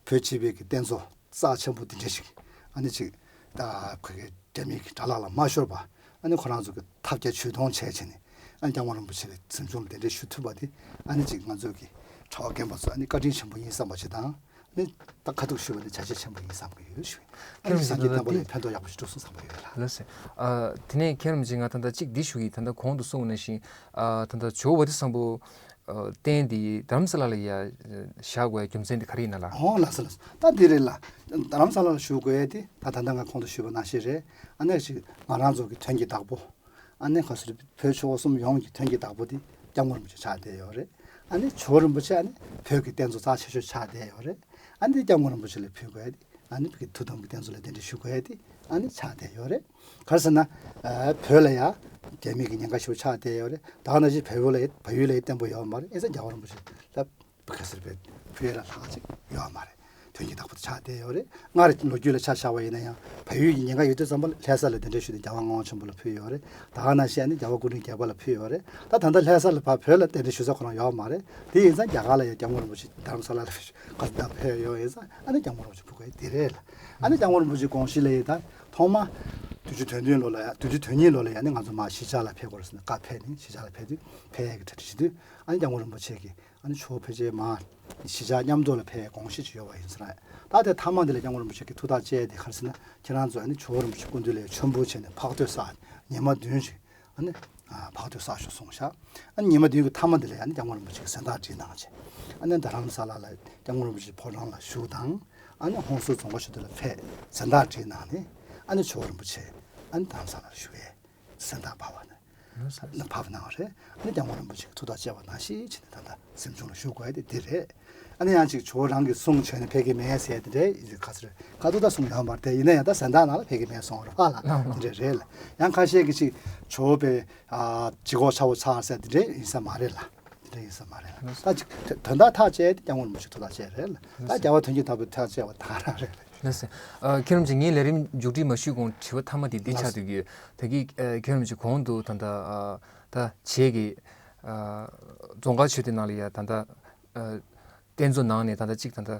བོད་སྤྱི་པའི་གི་རྟེན་གཙོ་རྩ་ཆེན་པོ་འདི་འདྲ་ཞིག་ཨ་ནི་ཅིག་ད་ཁོ་གི་དགྲ་མེད་ཀྱི་དགྲ་ལག་ལ་མ་ཤོར་བ། ཨ་ནི་ཁོ་རང་ཚོ་གི་ཐབས་བརྒྱ་ཇུས་གཏོང་བྱས་བྱས་ནས་ཨ་ནི་སྐྱབས་མགོན་རིན་པོ་ཆེ་གི་གཟིམ་ཆུང་ལ་གདན་འདྲེན་ཞུ་ཐུབ་པ་དེ་ཨ་ནི་ཅིག་ང་ཚོ་གི་གྲྭ་པ་རྒན་པ་ཚོ་ཨ་ནི་བཀའ་དྲིན་ཆེན་པོ་ཡིན་བསམ་པ་ཞིག་དང་། ནི་ད་ཁ་ཐུག་ཞུས་པ་ནི་བྱ་བྱེད་ཆེན་པོ་ཡིན་བསམ་གྱི་ཡོད་ཞུ། ཨ་ནི་སངས་རྒྱས་བསྟན་པ་ལ་ཕན་ཐོགས་ཡག་པོ་ཞིག་འགྲུབ་སོང་བསམ་གྱི་ཡོད་ལ། ལགས་སོ། ཨ་དེ་ནས་མཁན་རིན་པོ་ཆེ་ང་ད་ལྟ་གཅིག་འདི་ཞུ་གི། ད་ལྟ་གོང་དུ་གསུངས་པ་ནང་བཞིན་ཨ་ད་ལྟ་ཇོ་བོ་དྷི་སམ་བྷོ་རྟེན་འདི་རྡ་རམ་ས་ལ་ལ་ཡ་བཞག་དགོས་རྒྱུ་མཚན་འདི་ག་རེ་ཡིན་ན་ལ། ཨོ་ལགས་སོ་ལགས་སོ། ད་འདི་རེད་ལ། རྡ་རམ་ས་ལ་ལ་བཞུགས་དགོས་ཡ་དེ་ད་ད་ལྟ་ང་གོང་དུ་ཞུས་པ་ནང་བཞིན་རེད། ཨ་ནི་ཅིག་ང་རང་ཚོ་གི་དོན་གྱི་བདག་པོ། ཨ་ནི་ག་ཟེར་བོད་ཆོལ་ཁ་གསུམ་ཡོངས་ཀྱི་དོན་གྱི་བདག་པོ་དེ་སྐྱབས་མགོན་རིན་པོ་ཆེ་ཆགས་བསྡད་ཡོད་རེད། ཨ་ནི་ཇོ་བོ་རིན་པོ་ཆེ་ཨ་ནི་བོད་ཀྱི་རྟེན་གཙོ་རྩ་ཆེ་ཤོས་ཆགས་བསྡད་ཡོད་རེད། ཨ་ནི་སྐྱབས་མགོན་རིན་པོ་ཆེ་ལ་ཕུལ་དགོས་ཡ་དེ་ཨ་ནི་བོད་ཀྱི་ཐུགས་དམ་གྱི་རྟེན་གཙོ་ལ་གདན་འདྲེན་ཞུ་དགོས་ཡ་དེ་ཨ་ནི་ཆགས་བསྡད་ཡོད་རེད། ག་རེ་ཟེར་ན། ཨ་བོད་ལ་ཡ་རྒྱ་མི་གི་ཉེན་ཁ་ཞེ་པོ་ཆགས་བསྡད་ཡོད་རེད། ད་ག་ནང་བཞིན་བལ་ཡུལ་ལ་ཡ་བལ་ཡུལ་ལ་ཡ་བརྟན་པོ་ཡོད་མ་རེད། ཨེ་ས་རྒྱལ་བ་རིན་པོ་ཆེ་ལ། བོད་ཁ་སར་བའི་བོད་ལ་ལྷག་ཅིག་ཡོད་མ་རེད། དོན་གྱི་བདག་པོ་དེ་ཆགས་བསྡད་ཡོད་རེད། སྔར་ལོ་རྒྱུས་ལ་ཆ་བཞག་པ་ཡིན་ན་ཡང་བལ་ཡུལ་གྱི་ཉེན་ཁ་ཡོད་དུས་ཙམ་པ་ལྷ་ས་ལ་གདན་འདྲེན་ཞུས་ཏེ་རྒྱལ་བ་ངག་དབང་ཆེན་པོ་ལ་ཕུལ་ཡོད་རེད། ད་ག་ནང་བཞིན་ཨ་ནི་རྒྱལ་བ་སྐུ་ཕྲེང་བརྒྱད་པ་ལ་ཕུལ་ཡོད་རེད། ད་ད་ལྟ་ལྷ་ས་ལ་ཕར་བོད་ལ་གདན་འདྲེན་ཞུ་ས་ཁོ་རང་ཡོད་མ་རེད། དེ་ཡིན་ཙང་རྒྱ་གར་ལ་ཡང་སྐྱབས་མགོན་རིན་པོ་ཆེ་རྡ་རམ་ས་ལ་ལ་ག་ཟེར་ད་ཕེབས་ཡོད་ཡིན་ཙང་ཨ་ནི་སྐྱབས་མགོན་རིན་པོ་ཆེ་ཕུལ་དགོས་དེ་རེད་ལ། ཨ་ནི་སྐྱབས་མགོན་རིན་པོ་ཆེ་དགོངས་གཞི་ལ་ཡིན་ད་ཐོག་མ་བདུན་ཅུ་དོན་བདུན་ལོ་ལ་ཡ་བདུན་ཅུ་དོན་གཉིས་ལོ་ལ་ཡ་ནི་ང་ཚོ་མར་གཞིས་ཆགས་ལ་ཕེབས་དགོས་རེད་ཟེར་ནས་བཀའ་ཕེབས་ནས་གཞིས་ཆགས་ལ་ཕེབས་དུས་ཕེབས་ཡས་ཀྱི་གྲ་སྒྲིག་བྱེད་དུས་ཨ་ནི་སྐྱབས་མགོན་རིན་པོ་ཆེ་གིས། ཨ་ནི་ཇོ་བོ་ཕལ་ཆེར་མར་གཞིས་ཆགས་མཉམ་དུ་ལ་ཕེབས་དགོངས་བཞེས་ཅིག་ཡོད་པ་ཡིན་ཟེར། ད་དེ་མཐའ་མ་འདི་ལ་སྐྱབས་མགོན་རིན་པོ་ཆེ་གིས་ཐུགས་ཐག་བཅད་དེ་ག་རེ་ཟེར་ན་ཁྱེད་རང་ཚོ་ཨ་ནི་ཇོ་བོ་རིན་པོ་ཆེ་སྐུ་མདུན་ལ་མཆོད་འབུལ་བྱས་ནས་ཕག་ཐོད་བསགས་ཉི་མ་བདུན་ཞིག་ཨ་ནི་ཕག་ཐོད་བསགས་ཤོག་གསུངས་ཤག་ཨ་ནི་ཉི་མ་བདུན་གྱི་མཐའ་མ་འདི་ལ་ཨ་ནི་སྐྱབས་མགོན་རིན་པོ་ཆེ་གིས་གཟེངས་རྟགས་བསྒྲིགས་གནང་བྱས། ཨ་ནི་རྡ་རམ་ས་ལ་ལ་སྐྱབས་མགོན་རིན་པོ་ཆེ་ཕོ་བྲང་ལ་བཞུགས་དང་། ཨ་ནི་ཧོན་སུར་རྫོང་དགའ་ཆོས་སྡེ་ལ་ཕེབས་གཟེངས་རྟགས་བསྒྲིགས་གནང་ནས་ཨ་ནི་ཇོ་བོ་རིན་པོ་ཆེ་ཨ་ནི་རྡ་རམ་ས་ལ་ལ་བཞུགས་ཡས། གཟེངས་རྟགས་ཕབ་པ་ནི། ཕབ་གནང་བ་རེད། ཨ་ནི་སྐྱབས་མགོན་རིན་པོ་ཆེ་གིས་ཐུགས་ཐག་བཅད་པ་ནང་བཞིན་བྱས་ནས་ད་ལྟ་གཟིམ་ཆུང་ལ་བཞུགས་དགོས་ཡ་དེ་འདི་རེད། ཨ་ནི་ཡང་ཅིག་ཇོ་བོ་རང་གིས་གསུང་བྱོན་ནས་ཕེབས་ཀྱི་མེད་ཟེར་དེ་འདྲའི་ཁ་ཚིག་ཁ་ཐུག་ད་གསུངས་ཡོད་མ་རེད་དེ། ཡིན་ན་ཡང་ད་གཟེངས་རྟགས་ནང་ལ་ཕེབས་ཀྱི་མེད་གསུངས་པ་རེད་པ་ལ། དེ་འདྲ་རེད་ལ། ཡང་ཁ་ཤས་ཀྱིས་ཅིག་ཇོ་བོ་པའི་ལྗིད་ཁོག་ཆེ་བོ་ཆགས་ཟེར་དེ་འདྲའི་ཡིན་ས་མ་རེད་ལ། དེ་འདྲ་ཡིན་ས་མ་རེད་ལ། ད་ཅིག་དོན་དག་ཐག་བཅད་དེ་སྐྱབས་མགོན་རིན་པོ་ཆེ་ཐུགས་ཐག་བཅད་རེད་ལ། ད་རྒྱལ་བ་དོན་གྱི་བདག་པོའི་ཐག་བཅད་པ་ད་རང་རེད་ལ། ལགས་སོ། ཨ་མཁན་རིན་པོ་ཆེ་ངས་ལས་རིམ་མཇུག་སྒྲིལ་མ་ཞུས་གོང་དྲི་བ་མཐའ་མ་དེ་འདི་ཆགས་སྡོད་ཀྱི་ཡོད། ད་གིན་ཨ་མཁན་རིན་པོ་ཆེ་གོང་དུ་ད་ལྟ་ཨ་ད་བྱེས་ཀྱི་ཨ་རྫོང་དཀར་ཆོས་སྡེ་ནང་ལ་ཡ་ད་ལྟ་ཨ་རྟེན་གཙོ་ནང་ནས་ད་ལྟ་གཅིག་ད་ལྟ་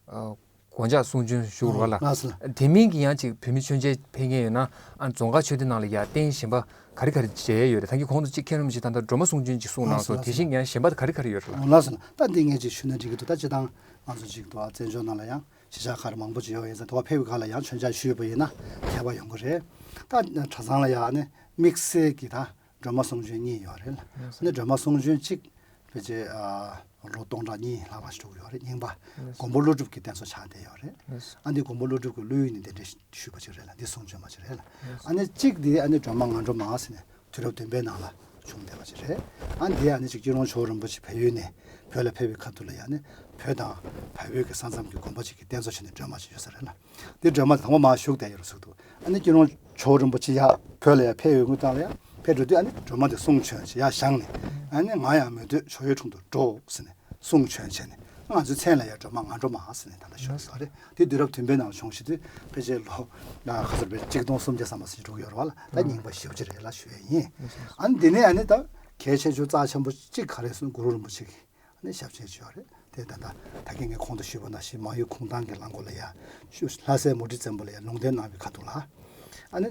ཨ་གོ་ཆ་གསུང་ཆོས་ཞུ་རོགས་ལ། ལགས་སོ། དེ་མིན་གྱི་ཡང་གཅིག་བོད་མི་མཆོད་མཇལ་ཕེབས་མཁན་ཡོད་ན་ཨ་རྫོང་དཀར་ཆོས་སྡེ་ནང་ལ་ཡ་རྟེན་གཞན་པ་ག་རེ་ག་རེ་མཇལ་ཡས་ཡོད་རེད། ད་གིན་གོང་དུ་གཅིག་མཁན་རིན་པོ་ཆེ་ད་ལྟ་སྒྲོལ་མ་གསུང་ཆོས་ཅིག་གསུངས་གནང་སོང་། ལགས་སོ། དེ་བཞིན་ཡང་གཞན་པ་ག་རེ་ག་རེ་ཡོད་རེད་ལགས། ལགས་སོ། ད་འདི་ངས་ཅིག་ཞུ་ན་འགྲིག་གི་འདུག་ད་སྤྱིར་བཏང་ང་ཚོ་ཅིག་ཏུ་བཙན་བྱོལ་ནང་ལ་ཡང་གཞིས་ཆགས་ཁག་རེ་མང་པོ་ཅིག་ཡོད་པ་ཡིན་ཙང་དེ་བ་ཕེབས་པའི་སྒང་ལ་ཡང་མཆོད་མཇལ་ཞུས་པ་ཡིན་ན་ཁྱད་པར་ཡོང་གི་རེད། ད་གྲྭ་ཚང་ལ་ཡང་ཨ་ནི་དམིགས་བསལ་གྱི་ད་སྒྲོལ་མ་གསུང་ཆོས་གཉིས་ཡོད་རེད་ལ། ཨ་ནི་སྒྲོལ་མ་གསུང་ཆོས་གཅིག་ཕལ་ཆེར་ཨ་ལོ་སྟོང་ཕྲག་གཉིས་ལྷག་ཙམ་ཞིག་འགྲོ་གི་ཡོད་རེད། རྙིང་པ་མགོན་པོ་ཀླུ་སྒྲུབ་ཀྱི་རྟེན་གཙོ་ཆགས་བསྡད་ཡོད་རེད། ཨ་འདི་མགོན་པོ་ཀླུ་སྒྲུབ་ཀྱི་ཀླུ་ཡུལ་ནས་གདན་འདྲེན་ཞུས་པ་ཅིག་རེད་ལ། འདི་གསུང་ཆོས་མ་ཅིག་རེད་ལ། ཨ་ནི་གཅིག་འདི་ཨ་ནི་སྒྲོལ་མ་ངན་འགྲོ་མ་ཟེར་ནས་དུས་རབས་བདུན་པའི་ནང་ལ་བྱུང་བསྡད་པ་ཅིག་རེད། ཨ་འདི་ཨ་ནི་ཅིག་སྐྱིད་གྲོང་ཇོ་བོ་རིན་པོ་ཆེ་བལ་ཡུལ་ནས་བོད་ལ་ཕེབས་པའི་ཁ་ཐུག་ལ་ཡ་ནི་བོད་དང་བལ་པོའི་གི་ས་མཚམས་ཀྱི་དགོན་པ་ཅིག་གི་རྟེན་གཙོ་བྱས་ནས་སྒྲོལ་མ་ཅིག་ཡོད་ས་རེད་ལ། འདི་སྒྲོལ་མ་དང་པོ་མར་བཞུགས་བསྡད་ཡོད་རེད་ཟེར་འདུག་ཨ་ནི་སྐྱིད་གྲོང་ཇོ་བོ་རིན་པོ་ཆེ་ཡར་བོད་ལ་ཡར་ཕེབས་ཡོང་དུས་ཙམ་ལ་ཡ་ཕེབས་འགྲོ་དུས་ཨ་ནི་སྒྲོལ་མ་དེ་གསུང་བྱོན་བྱས་ཡར་བཞེངས་ནས་ཨ་ནི་ང་ཡང་མི་སྡོད་ཇོ་བོའི་དྲུང་དུ་འགྲོ་ཟེར་ནས་གསུང་བྱོན་བྱས་ནས་ང་ཚོའི་མཚན་ལ་ཡ་སྒྲོལ་མ་ངན་འགྲོ་མ་ཟེར་ནས་ད་ལྟ་ཞུ་གི་ཡོད་རེད། དེ་དུས་རབས་བདུན་པའི་ནང་བྱུང་བྱས་དུས་ཕལ་ཆེར་ལོ་ཁ་སོར་བའི་གཅིག་སྟོང་སུམ་བརྒྱ་ཙམ་པ་ཟིན་འགྲོ་གི་ཡོད་རེད་བ་ལ། ད་རྙིང་པ་ཞེ་པོ་ཅིག་རེད་ལ་ཞུ་ཡས་ཡིན། ཨ་ནི་དེ་ནས་ཨ་ནི་ད་གལ་ཆེ་ཤོས་རྩ་ཆེན་པོ་གཅིག་ག་རེ་ཟེར་ན་གུ་རུ་རིན་པོ་ཆེ་གི་ཨ་ནི་ཞབས་ཕྱི་ཞུ་བ་རེད། དེ་ད་ལྟ་ད་གིན་ངས་གོང་དུ་ཞུས་པ་ནང་བཞིན་མང་ཡུལ་གུང་ཐང་གི་གླང་མགོ་ལ་ཡ་ཤུ་ལྷ་སའི་མུ་ཏིག་བཙན་པོ་ལ་ཡ་ལུང་བསྟན་གནང་བའི་ཁ་ཐུག་ལ་ཨ་ནི་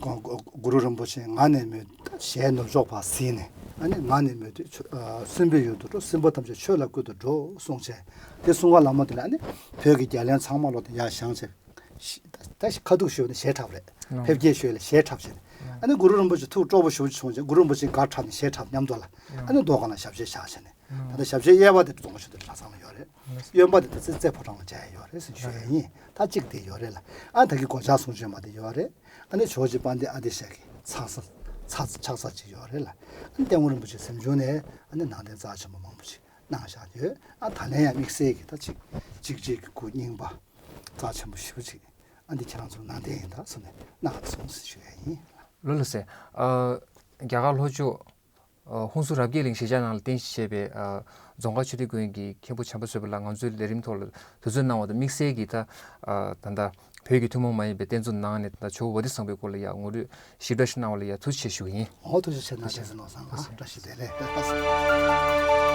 གུ་རུ་རིན་པོ་ཆེ་ང་ནས་མོས་ཞལ་ནུབ་ཕྱོགས་ཕར་གཟིགས་ནས་ ཨ་ནི་ང་ནི་མོས་ཏེ་ཆོས་ཨ་སྲིན་པོའི་ཡུལ་དུ་འགྲོ། སྲིན་པོ་ཐམས་ཅད་ཆོས་ལ་བསྐུལ་དུ་འགྲོ་གསུངས་བྱས། དེ་གསུང་བ་ལ་མོ་དེ་ལ་ཨ་ནི་བོད་ཀྱི་རྒྱལ་བློན་ཚང་མ་ལོ་དེ་ཡར་བཞེངས་བྱས། ཤི་ད་ཤི་ཁ་ཐུག་ཞུས་ནས་ཞལ་འཁྲབ་རེད། ཕེབས་སྐྱེལ་ཞུས་ལ་ཞལ་འཁྲབ་བྱས་ནས། ཨ་ནི་གུ་རུ་རིན་པོ་ཆེ་ཐུགས་སྤྲོ་པོ་ཞེ་པོ་ཅིག་བྱུང་བྱས། གུ་རུ་རིན་པོ་ཆེ་སྒར་འཁྲབ་ནས་ཞལ་འཁྲབ་མཉམ་དུ་ལ། ཨ་ནི་མདོ་ཁང་ལ་ཞབས་ཕྱི་བཞག་བྱས་ནས། ད་ལྟ་ཞབས་ཕྱི་གཡས་པ་དེ་རྫོང་ཁ་ཆོས་སྡེ་གྲྭ་ཚང་ལ་ཡོད་རེད། གཡོན་པ་དེ་ད་རྩེ་རྩེ་ཕོ་བྲང་ལ་བྱས་ཡོད་རེད་ཟེར་ཞུ་ཡ་ཡིན། ད་གཅིག་དེ་ཡོད་རེད་ལ། ཨ་ད་གི་སྒོ་ལྕགས་གསུང་བྱོན་མ་དེ་ཡོད་རེད། ཨ་ནི་ཇོ་བོ་རྗེ་དཔལ་ལྡན་ཨ་ཏི་ཤ་གི་ཚང་ས་ཚ་ཆགས་ས་ཅིག་ཡོད་རེད་ལ། ཨ་ནི་སྐྱབས་མགོན་རིན་པོ་ཆེ་གཟིམ་ཆུང་ནས་ཨ་ནི་ནང་རྟེན་རྩ་ཆེན་པོ་མང་པོ་ཅིག་གནང་བཞག་ཡོད། ཨ་ད་ལན་ཡང་དམིགས་བསལ་གྱི་ད་ཅིག་ཅིག་ཅིག་གི་སྐུ་རྙིང་པ་རྩ་ཆེན་པོ་ཞེ་པོ་ཅིག་ཨ་འདི་ཁྱེད་རང་ཚོ་ནང་བསྟན་ཡིན་ད་གསུངས་ནས་གནང་སོང་ཞུ་ཡ་ཡིན། ལགས་ལགས་སེ། ཨ་རྒྱ་གར་ལྷོ་ཕྱོགས་ཨ་ཧུན་སུར་རབ་རྒྱས་གླིང་གཞིས་ཆགས་ནང་ལ་རྟེན་གཞི་བྱས་པའི་ཨ་རྫོང་དཀར་ཆོས་སྡེ་དགོན་གྱི་མཁན་པོ་བྱམས་པ་བཟོད་པ་ལགས་ང་ཚོའི་ལས་རིམ་ཐོག་ལ་དུས་ཚོད་གནང་བ་དང་དམིགས་བསལ་གྱིས་ད་ཨ་ད་ལྟ་བོད་ཀྱི་ཐུན་མོང་མ་ཡིན་པའི་རྟེན་གཙོ་ནང་ནས་ད་ཇོ་བོ་ཝ་ཏི་བཟང་པོའི་སྐོར་ལ་ཡང་ངོ་སྤྲོད་ཞིབ་ཕྲ་ཞིག་གནང་བ་ལ་ཡང་ཐུགས་རྗེ་ཆེ་ཞུ་གི་ཡིན། འོ་ཐུགས་རྗེ་ཆེ། ནང་བཞིན་ནོར་བཟང་ལགས་བཀྲ་ཤིས་བདེ་ལེགས།